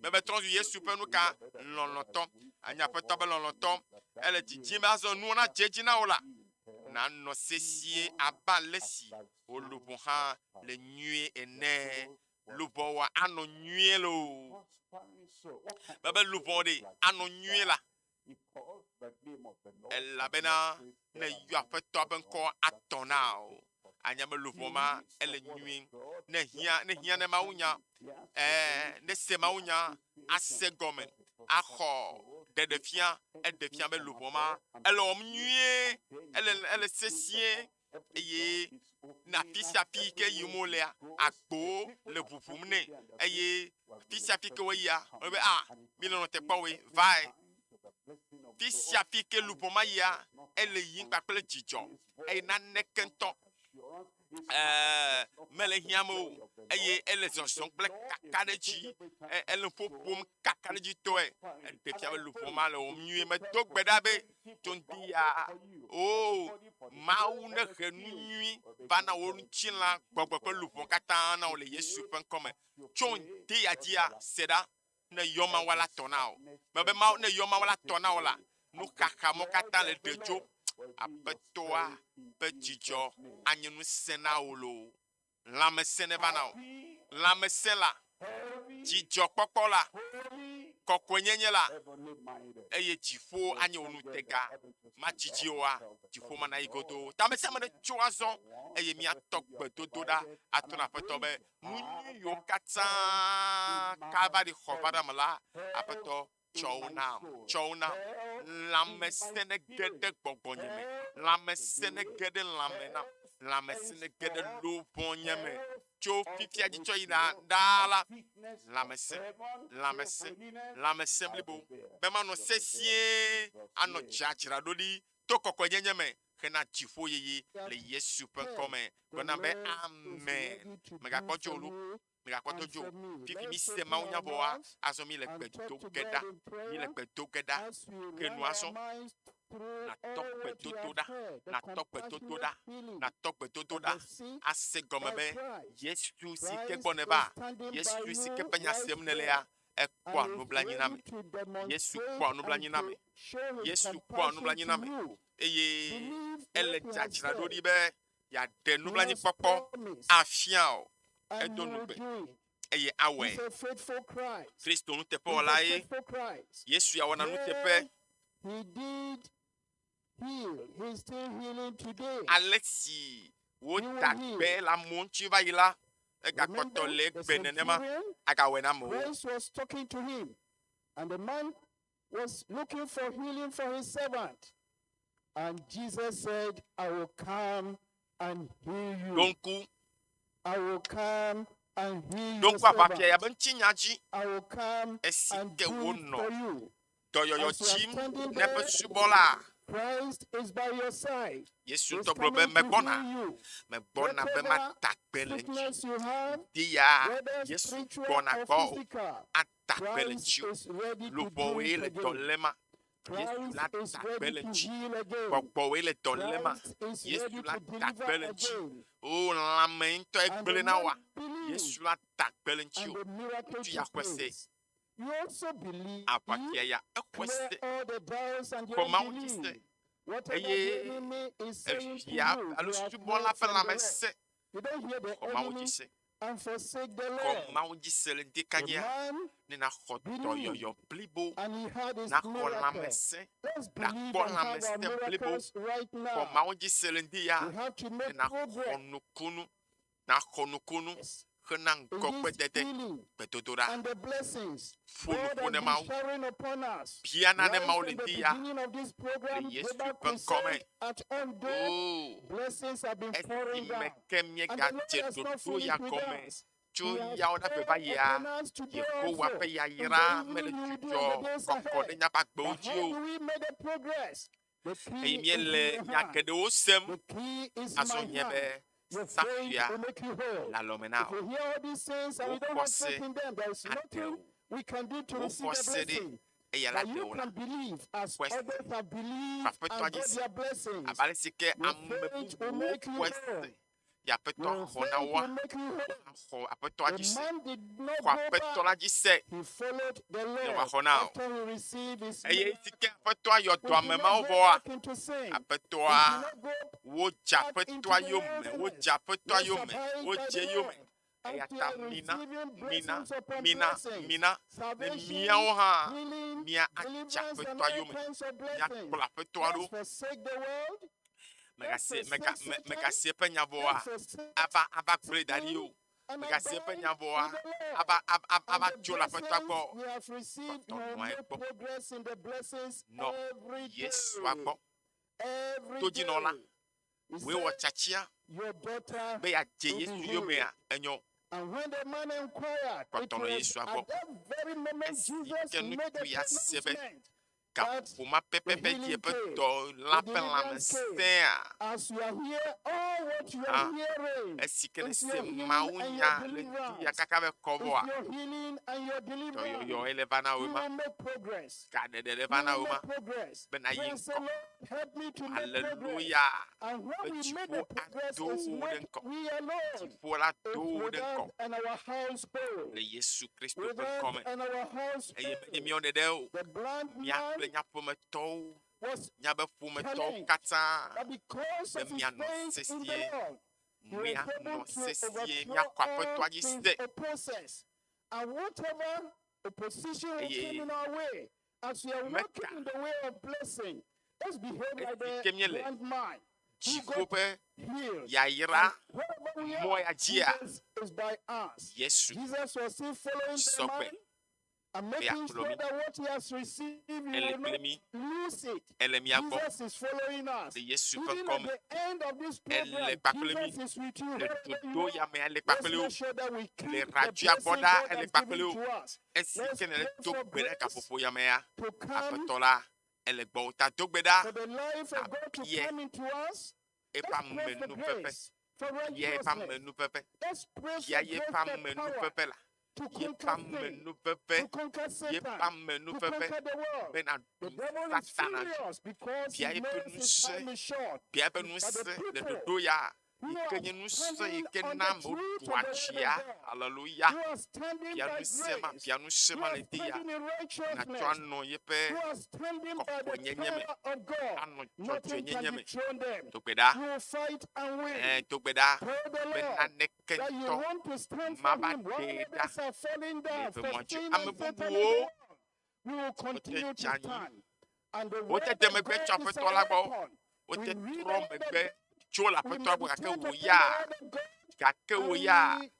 Mebe trɔ zu Yesu ƒe nu ka lɔlɔ̃tɔ. Anye Aƒetɔ be lɔlɔ̃tɔ. Ele didim be azɔ nuwo nadze edzi na wò la, nànɔ sesĩe abe ale si wò luʋɔ hã le nyuie ene. Luʋɔwòa anɔ nyuie loo. Mebe luʋɔ ɖe anɔ nyuie la, elabena ne yɔ Aƒetɔa ƒe ŋkɔ atɔ na wò. Anya be luʋɔ ma ele nyuie. Ne hiã, ne hiã ne mawunya, ɛɛ, ne se mawunya, ase gɔme, axɔ ɖeɖefia, eɖe fia be luʋɔ ma ele wɔm nyuie, ele, ele sesĩe eye ne afi sia afi yi ke yim wolea, agbowo le ʋuʋum nɛ eye afi sia afi ke woyia, wobe a, mi le nɔte kpɔ woe, vae. Fi sia fi ke luʋɔ ma yia, ele yiyim kpakple dzidzɔ eye naneke ŋutɔ ɛɛ mele hiã me o eye ele zɔzɔm kple kakaɖedzi, ele ƒo ƒom kakaɖedzitɔe. Eɖe fia be luʋɔ ma le wɔm nyuie. Medo gbe ɖa be tso ŋdi ya, o Mawu nehe nu nyui va na wò ŋutilã, gbɔgbɔ kple luʋɔ katã na wò le Yesu ƒe ŋkɔ me. Tso ŋdi ya dzia, se ɖa, ne yɔ Mawu la tɔ na wò. Mebe Mawu ne yɔ Mawu la tɔ na wò la, nuxaxa mɔ katã le ɖe tso Aƒetɔa ƒe dzidzɔ anye ŋusẽ na wò loo. Lãmesẽ neva na wò. Lãmesẽ la, dzidzɔkpɔkpɔ la, kɔkɔenyenye la, eye dziƒo anye wò nutega. Madzidzi oa, dziƒo mana yi godoo. Ta ame sia ame netso azɔ eye míatɔ gbedodoɖa ato na Aƒetɔ be, Nu nyui yiwo katã Kalvari xɔ va ɖe eme la, Aƒetɔ, tsɔ wo nam, tsɔ wo nam. Lãmesẽ nege ɖe gbɔgbɔnye me, lãmesẽ nege ɖe lãme nam, lãmesẽ nege ɖe luʋɔnye me. Tso fifia dzi tsɔ yina ɖaa la, lãmesẽ, lãmesẽ, lãmesẽ blibo, be manɔ sesĩe, anɔ dzadzraɖoɖi to kɔkɔenyenye me hena dziƒoyiyi le Yesu ƒe ŋkɔ me. Gblɔ nam be, Amen. Mègakpɔ dzo o lo. Mègakpɔ do dzo o. Fifi míse Mawu nya vɔa, azɔ míle gbe do ge ɖa. Míle gbe do ge ɖa. Ke nu azɔ. Nàtɔ gbe dodo ɖa. Nàtɔ gbe dodo ɖa. Nàtɔ gbe dodo ɖa. Ase gɔme be Yesu si ke gbɔ nèva, Yesu si ke ƒe nya sem nèlea, ekpɔa nublanui na ame. Yesu kpɔa nublanui na ame. Yesu kpɔa nublanui na ame eye ele dzadzraɖo ɖi be yeaɖe nublanuikpɔkpɔ afia wò. Edo ŋugbe eye awɔe. Kristo nuteƒewɔla ye. Yesu ya wɔna nuteƒe. Ale si woda gbe le amewo ŋuti va yi la, egakpɔtɔ le egbe nenema. Agawɔe na amewo. And the man was looking for healing for his servant. And Jesus said, I will come and heal you. Ɖo ŋku. I will come and heal Ɖo your ŋku aʋafia servant. ya be ŋutinya dzi I will come esi and ke do it wonɔ for you. dɔyɔyɔ As you are dzim standing na eƒe there, subɔla. Christ is by your side. Yesu He's ŋutɔ gblɔ be, coming to Megbɔna, heal you. megbɔna be Whatever mata gbe le ŋuti. sickness you have, Di ya whether Yesu spiritual gbɔna or gbɔwò physical, ata gbe le Christ ŋutiwò. is ready to do Luʋɔwoe it le dɔ again. léma, Yesu Christ la is da gbe ready le to ŋuti. heal again. Gbɔgbɔwoe le dɔ léma, Christ is Yesu ready la to da deliver gbe le ŋuti. again. O lãme ŋutɔe And the gblẽ na man wòa, believed, Yesu la da gbe le and ŋutiwò. the miracle Ŋutsu ya took xɔe se. place. You also believe, Aʋafia ya exɔe clear se. all the doubts and the Xɔ Mawu dzi se. unbelief. Whatever the Eye enemy is saying to evia you, alo you are subɔla cleared ƒe from the lãme rest. sẽ. You don't hear the Xɔ Mawu dzi enemy se. and forsake the Xɔ Lord. Mawu dzi se le The ŋdikanyea man ne naxɔ believed dɔyɔyɔ blibo, and he had his naxɔ miracle. lãmesẽ, Let's believe nakpɔ and have our lãmesẽ blibo. miracles right Xɔ now. Mawu dzi se le ŋdi ya We have to ne make naxɔ progress nukunu, naxɔ nukunu hena in this ŋgɔgbedede, healing gbedodoɖa. and the blessings Ƒo God nuƒo has ne been Mawu. showering upon us. Bia nane Right Mawu le from the ŋdi ya beginning of this le program, Yesu Global ƒe ŋkɔ me. Crusade at Ondo, O, blessings have been pouring esime down. ke And the Lord míegadze has not ɖoɖo finished ya with gɔme us. tso He has yawo ɖe ƒe va poured yia, upon us today Yehowa also, ƒe and the yayra mele evening he will do dzudzɔ in the days kɔkɔ ɖe ahead. míaƒe agbewo But dzi how o. do we make the progress? The Eye key is in míele your nya hand. geɖewo sem The key is in azɔ my nye be hand. Your faith safia will make you whole. le alɔme na If wò. you hear all these things and Wò we don't have xɔse faith in them, there is aɖe nothing wò. we can do to Wò receive the xɔse ɖe blessing. eya la But ɖe you wò la. can believe as Xɔe se. others have believed Aƒetɔa and dzi got se. their blessings. Abe ale si ke Your ame faith will bubuwo make you xɔe whole. se Ye Aƒetɔ Your xɔ na faith woa, will make you whole. xɔ Aƒetɔa The dzi se. man did not Xɔ go Aƒetɔ back. la dzi se. He followed the Ne Lord wòaxɔ na wò. after he received his Eye miracle. si ke Aƒetɔa yɔ He dɔ did ame not mawo go vɔa, back into sin. He did Aƒetɔa not go wodze back into Aƒetɔa the yome, wilderness. wodze Aƒetɔa Let's yome, abide by wodze the yome. Lord Eya ta until mina, receiving mina, blessings upon mina, blessings, mina, ne salvation, míawo hã healing, mía adze deliverance, and Aƒetɔa all yome, kinds of blessings. míakplɔ Aƒetɔa Let's ɖo. forsake the world. Let's Megase, mega, forsake me, Satan. megase eƒe nya vɔa, Let's forsake ava, ava gblẽe da ɖi sin o. and Megase eƒe abide nya vɔa, with the Lord. ava, ava, And ava the tso le Aƒetɔa blessings gbɔ. we have received, Kpɔtɔ we will nɔa make egbɔ. progress in the blessings Nɔ every Yesua day. gbɔ. Every Todzinɔla, day. He wòe wɔ said, tsatsia Your daughter be yeadze will be Yesu healed. yomea, enyo. And when the man inquired, it Kpɔtɔ nɔ was Yesua at gbɔ. that very moment Esi Jesus ke made ŋutsu a ya se be pronouncement that gaƒoƒo ma the pɛpɛpɛ dzi healing eƒe came, dɔ la the ƒe lãme deliverance came. sẽa. As you are here, all what you Hã, are hearing esi ke ne is se your healing Mawu and nya your le dzi ya deliverance. kaka be kɔ Is vɔa, your healing and your dɔyɔyɔ deliverance. ye le va na wò You ma. will make progress. Gaɖeɖe le You va na will wò ma. make progress. Be nayi Pray and say, ŋkɔ. Lord, help me to make progress. Aleluya. And Be when we make dziƒo the progress, ado it's wò not ɖe ŋkɔ. we alone, Dziƒo la it's do wò with ɖe us ŋkɔ and our household. le Yesu Kristo With ƒe us ŋkɔ me. and our Eye menye household. míawo ɖeɖe o. The blind Mía man kple míaƒe ƒometɔwo, was míaƒe ƒometɔwo challenged katã that because be of his míanɔ faith in the sesie, Lord, he was míanɔ able to sesie, overthrow míakɔ all Aƒetɔa dzi his se. opposers. And whatever opposition will Eye come in our way, as we are meka walking in the way of blessing, let's behave like esi the ke míele blind man who dziƒo got ƒe healed. yayra And wherever we mɔ are, ya dzia, Jesus is by us. Yesu Jesus was still following the sɔgbe man and be making yeakplɔ sure mí. that what he has received, he Ele will kple not mí, lose it. ele mía gbɔ Jesus is following us. le Yesu ƒe Even ŋkɔ at me. the end of this Ele program, kpakple mí Jesus is with you le wherever you dodo are. ya me ele Let's kpakple make wo sure that we le keep the radioa gbɔ blessing ɖa God ele has kpakple given wo. to us. Esi Let's ke nele pray do for gbe ɖe grace gaƒoƒo ya mea, to come, Aƒetɔ la ele gbɔwò ta do gbe ɖa for the life of God to nàbia come into us. eƒe Let's pray for amenuveve, grace, for bia eƒe righteousness. amenuveve, Let's pray bia for yeƒe grace for power amenuveve la, to yeƒe conquer sin, amenuveve, to conquer yeƒe Satan, to amenuveve conquer the world. be The nàɖu devil is Satana dzi. furious because Bia he eƒe knows his ŋusẽ, time is short. bia eƒe But the ŋusẽ le people ɖoɖo ya who yi ke are nye ŋusẽ yi standing ke on na the amewo truth of ɖua the word dzia. of God, Aleluya. who are standing Bia by ŋusẽ ma, grace, bia ŋusẽ who ma are le de ya standing in nàtsɔ righteousness, anɔ yeƒe who are standing by the kɔkɔenyenye me, power of God, anɔ nothing can dzɔdzɔenyenye me. dethrone them. Do gbe ɖa. You will fight and win. Ɛɛ, do gbe ɖa Tell the be Lord naneke that you ŋutɔ want to stand for mava him while ɖee ɖa others are falling le down, eƒe for mɔa dzi. sin Ame and Satan and the bubuwo world. We will wote continue dze to anyi, stand. And the wote word de of megbe God tso is Aƒetɔ our la gbɔ, weapon. wote We read trɔ the word of megbe God, tso le we Aƒetɔa gbɔ gake meditate wò upon ya, the word of God, gake wò and ya we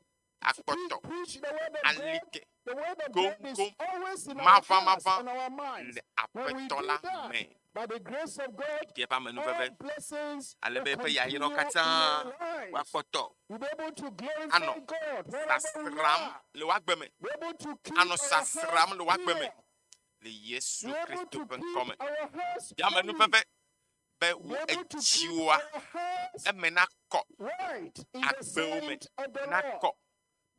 akpɔtɔ preach the word of God. alike The word of God is goŋgoŋ always in our hearts mavamava and our minds. le When we Aƒetɔ do la that, me. by the grace of God, Bia eƒe amenuveve all blessings ale will be eƒe continue yayrawo in katã our lives. woakpɔtɔ We'll be able to glorify anɔ God wherever we sasram are. le woagbe me, Be able to keep anɔ our hearts sasram le woagbe me pure. le Yesu Be able Kristo to ƒe ŋkɔ keep me. our hearts Bia holy. amenuveve be Be wò able to keep edziwoa our hearts eme nakɔ, right in the agbewo me sight of the Lord. nakɔ,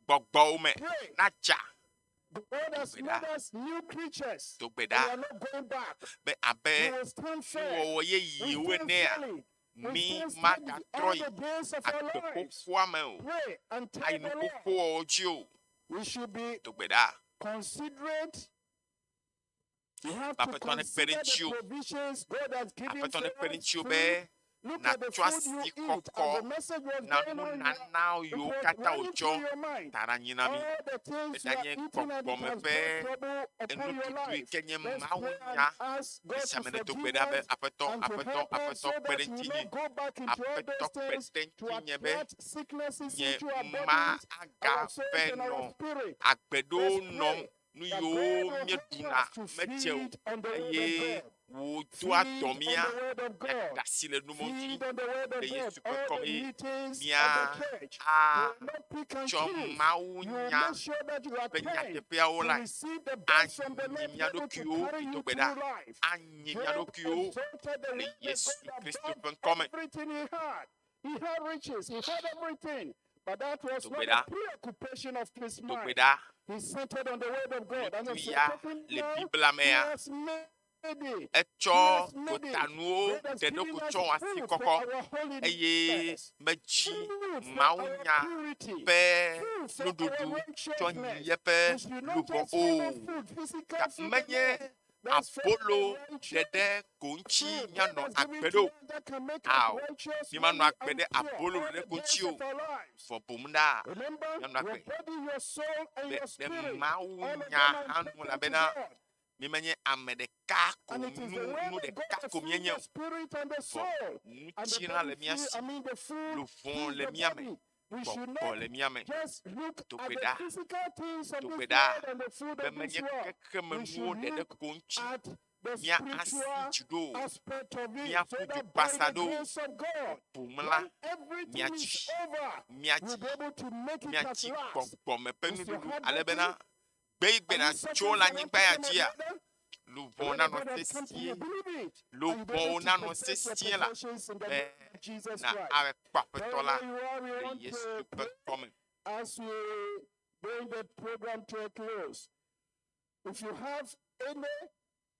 gbɔgbɔwo me Pray. nadza. God has Do gbe made ɖa, us new creatures. do gbe And we ɖa are not going back. be We abe will stand firm. nuwɔwɔ We yeyewo stand enea, solid. We mí stand steady magatrɔ all yi the days of our agbe lives. xoxoa me o, Pray and tell ayi the nu Lord. xoxoawo dzi o. We should be Do gbe ɖa. considerate. We have to Aƒetɔ nekpe consider ɖe the ŋutiwò. provisions God has given Aƒetɔ for nekpe ɖe us. ŋutiwò Food. be Look at the nàtsɔ food you asi eat. As kɔkɔ the message was na going on here, nunana it yiwo was katã running wòtsɔ through your mind. da ɖe anyi na mí. All the things you are Eɖanye eating and it gbɔgbɔme has ƒe brought trouble upon your enuɖuɖu yi life. ke nye Let's Mawu pray and nya. ask God Esia to me nedo gbe forgive ɖa be us Aƒetɔ, and to Aƒetɔ, help us Aƒetɔ so kpe ɖe that we will ŋutinye. not go back into all Aƒetɔ those kpe things ɖe to ŋutinye be attract sicknesses nye into our ma bodies, our souls, agave and our nɔ spirit. agbe ɖewo Let's nɔm pray nu that yiwo God will help míeɖuna us to medze o feed on the word of eye God. wòdoa Feed dɔ on mía the word of God. míaɖe asi le numɔ ŋuti Feed on the word le of God. Yesu ƒe All ŋkɔ the me meetings mía of the church. You will not pick and atsɔ choose. Mawu You will nya make sure that you ƒe attend nyateƒeawo to la receive the best from the anyi Lord, mía able to ɖokuiwo carry you do gbe through ɖa life. anyi mía Job ɖokuiwo exalted the le word of Yesu God Kristo above ƒe ŋkɔ me. everything he had. He had riches, he had everything, but that was Do not gbe the ɖa. preoccupation of his Do gbe mind. ɖa. He centered on the word of God. And Nuɖuɖu as we ya are talking le now, Biblia he mea has many made it. Etsɔ He has made it. gotanuwo God has ɖeɖe given ko us tsɔ wɔ food asi for kɔkɔ our eye holiness, metsi food for our mawunya purity, ƒe food for our nuɖuɖu tsɔ nyi righteousness. yeƒe We should not luʋɔ just o. follow food, physical Ta food menye alone. That's for abolo the righteous ɖeɖe ko ŋuti food míanɔ God has given agbe to ɖo. us that can make us Ao, righteous, mímanɔ holy, agbe and ɖe pure abolo all ɖeɖe the ko days ŋuti o. of our lives. Vɔ boŋ ɖa, Remember, míanɔ your agbe body, your soul, and ɖe your ɖe spirit, all of mawunya them are hã nu important to elabena God. mímenye ame ɖeka ko And it is nu the way nu that God ɖeka ko feeds míenye the o. spirit and the Vɔ soul. And the ŋutilã body le mía feed, si, I mean, the food luʋɔ feeds le the mía me, body. We should gbɔgbɔ not le mía me. just look Do at gbe the ɖa, physical things of do this gbe ɖa world and the food be of this menye world. We xexemenuwo should ɖeɖe look ko ŋuti at the mía asi spiritual dzi ɖo o. aspect of it Míaƒu so du that by kpasa the ɖo o. grace of God, Boŋ la, when everything is míatsi, over, we'll míatsi, be able to make it at míatsi last. gbɔgbɔme ƒe Is your nuɖuɖu heart ale broken? bena gbe yi gbe Are you natso suffering le financially, anyigba ya my dzia, brother? luʋɔ When the nanɔ God has come to sesie, you, believe it, and you'll be luʋɔwo able to nanɔ possess your sesie la possessions in the be name of Jesus na Christ. ave kpɔ aƒetɔ la Wherever you are, we le want Yesu to ƒe pray ŋkɔme. as we bring the program to a close. If you have any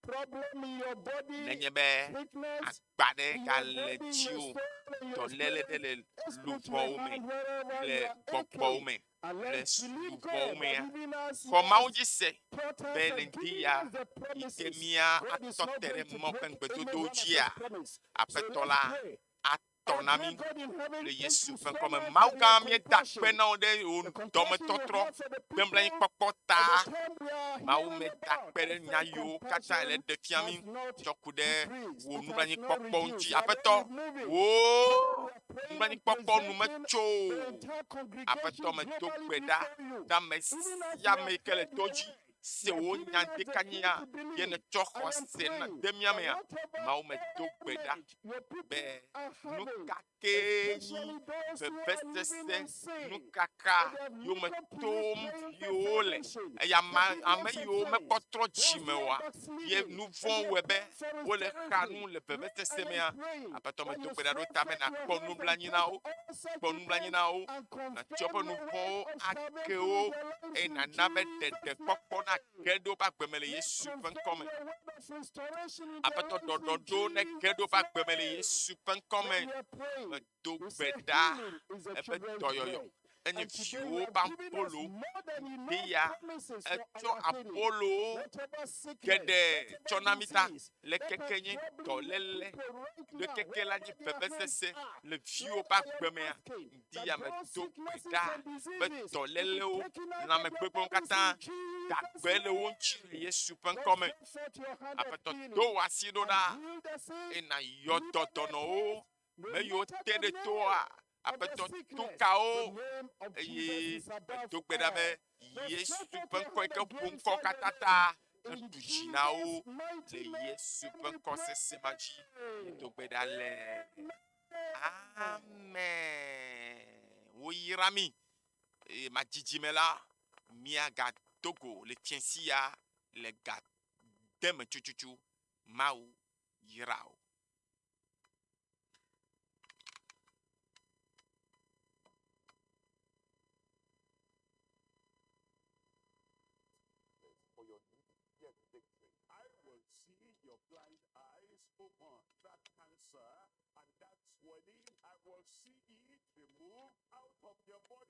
problem in your body, Nenye be sickness agba ɖe in your gale body, in your dziwò, soul, and your dɔléle ɖe spirit, le just put your luʋɔwo me, hand wherever le you are gbɔgbɔwo aching me, and le let's believe luʋɔwo God mea. that even as He Xɔ Mawu has dzi se taught us be le and ŋdi given ya us the yi ke promises, mía God is atɔ not te ɖe going to Mawu ƒe break any ŋugbedodowo one of dzia, His promise. So aƒetɔ let's la pray. atɔ Our na great mí God in heaven, le thank Yesu you ƒe so ŋkɔme. much Mawu for gã your míeda akpe compassion. na wò ɖe wò The compassion you dɔmetɔtrɔ have for the kple people nublanuikpɔkpɔ at ta. the time we are Mawu hearing meda about, akpe ɖe the nya yiwo katã le compassion ɖe fia mí has not tsɔ ku ɖe decreased, wò it has not nublanuikpɔkpɔ ŋuti. reduced. Rather, Aƒetɔ, it's moving. wò We are praying and nublanuikpɔkpɔ nu presenting metso o. the entire congregation Aƒetɔ medo globally gbe ɖa before you. ɖe ame Even as sia we ame have yi ke le heard to your dzi word, se you have wò given nya us the ɖekanyia strength to ye believe. nètsɔ I am xɔse na praying de mía that mea. whatever Mawu medo gbe ɖa ailment your people be are nu having, ka kee nyi especially those who are living vevesese in sin, nukaka that they have yome not tom to praying for viwo le salvation, eye ame the ame demons yiwo and mekpɔ saints, trɔ those dzime who oa are ye backsliding, nu and vɔ̃ they wɔe are be praying for wole xa nu restoration. le Lord, I vevesese am mea. praying Aƒetɔ that medo you gbe ɖa ɖo stretch ta be forth your nàkpɔ hands and nublanui na touch wo, all such kpɔ nublanui people na wo, and nàtsɔ woƒe confirm nu your word vɔ̃wo of ake salvation wo in their lives eye in nàna be Jesus' ɖeɖekpɔkpɔ name. nage ɖe woƒe agbe me le Let Yesu ƒe confirm ŋkɔme. your word of restoration in their Aƒetɔ lives in ɖɔɖɔɖo nege ɖe Jesus' woƒe agbe me le name. Yesu ƒe ŋkɔme. When we are praying, Medo we gbe say ɖa healing is the eƒe children's dɔyɔyɔ bread. enye And today viwo you ƒe have given us abolo. more than enough Ŋdi ya promises for etsɔ our healing. abolowo Whatever sickness, geɖe tsɔ whatever na mí ta disease le that keke are nye troubling your dɔléle people right le now, keke la nye wherever their hands vevesese are, le viwo Lord, ƒe I am agbe mea. asking Ŋdi that ya those medo gbe sicknesses ɖa and be diseases will be dɔlélewo, taken out of their lãmegbegblẽwo bodies katã in Jesus' dagbe le wo ŋuti le name. Yesu ƒe Lord, ŋkɔme. stretch forth your hand of Aƒetɔ do healing wò asi ɖo and ɖa heal the sick, eye nàyɔ deliver dɔ the dɔnɔwo, oppressed, no me yiwo matter te the ɖe name toa, of the aƒetɔ to sickness. kawo The name of Jesus eye is above medo gbe ɖa be all. Lord, Yesu stretch ƒe forth your ŋkɔ yi hand ke and ƒo glorify ŋkɔ your katã name. ta In eɖu dzi na wo Jesus' mighty le name Yesu ƒe we ŋkɔ sese ma dzi. pray. Medo gbe ɖa le. Amen. Amen. Woyra mí eye madzidzime la míagado go le fiẽsi ya le ga de me tututu. Mawu yra wò. For your needed victory. I will see your blind eyes open. That cancer and that swelling, I will see it removed out of your body.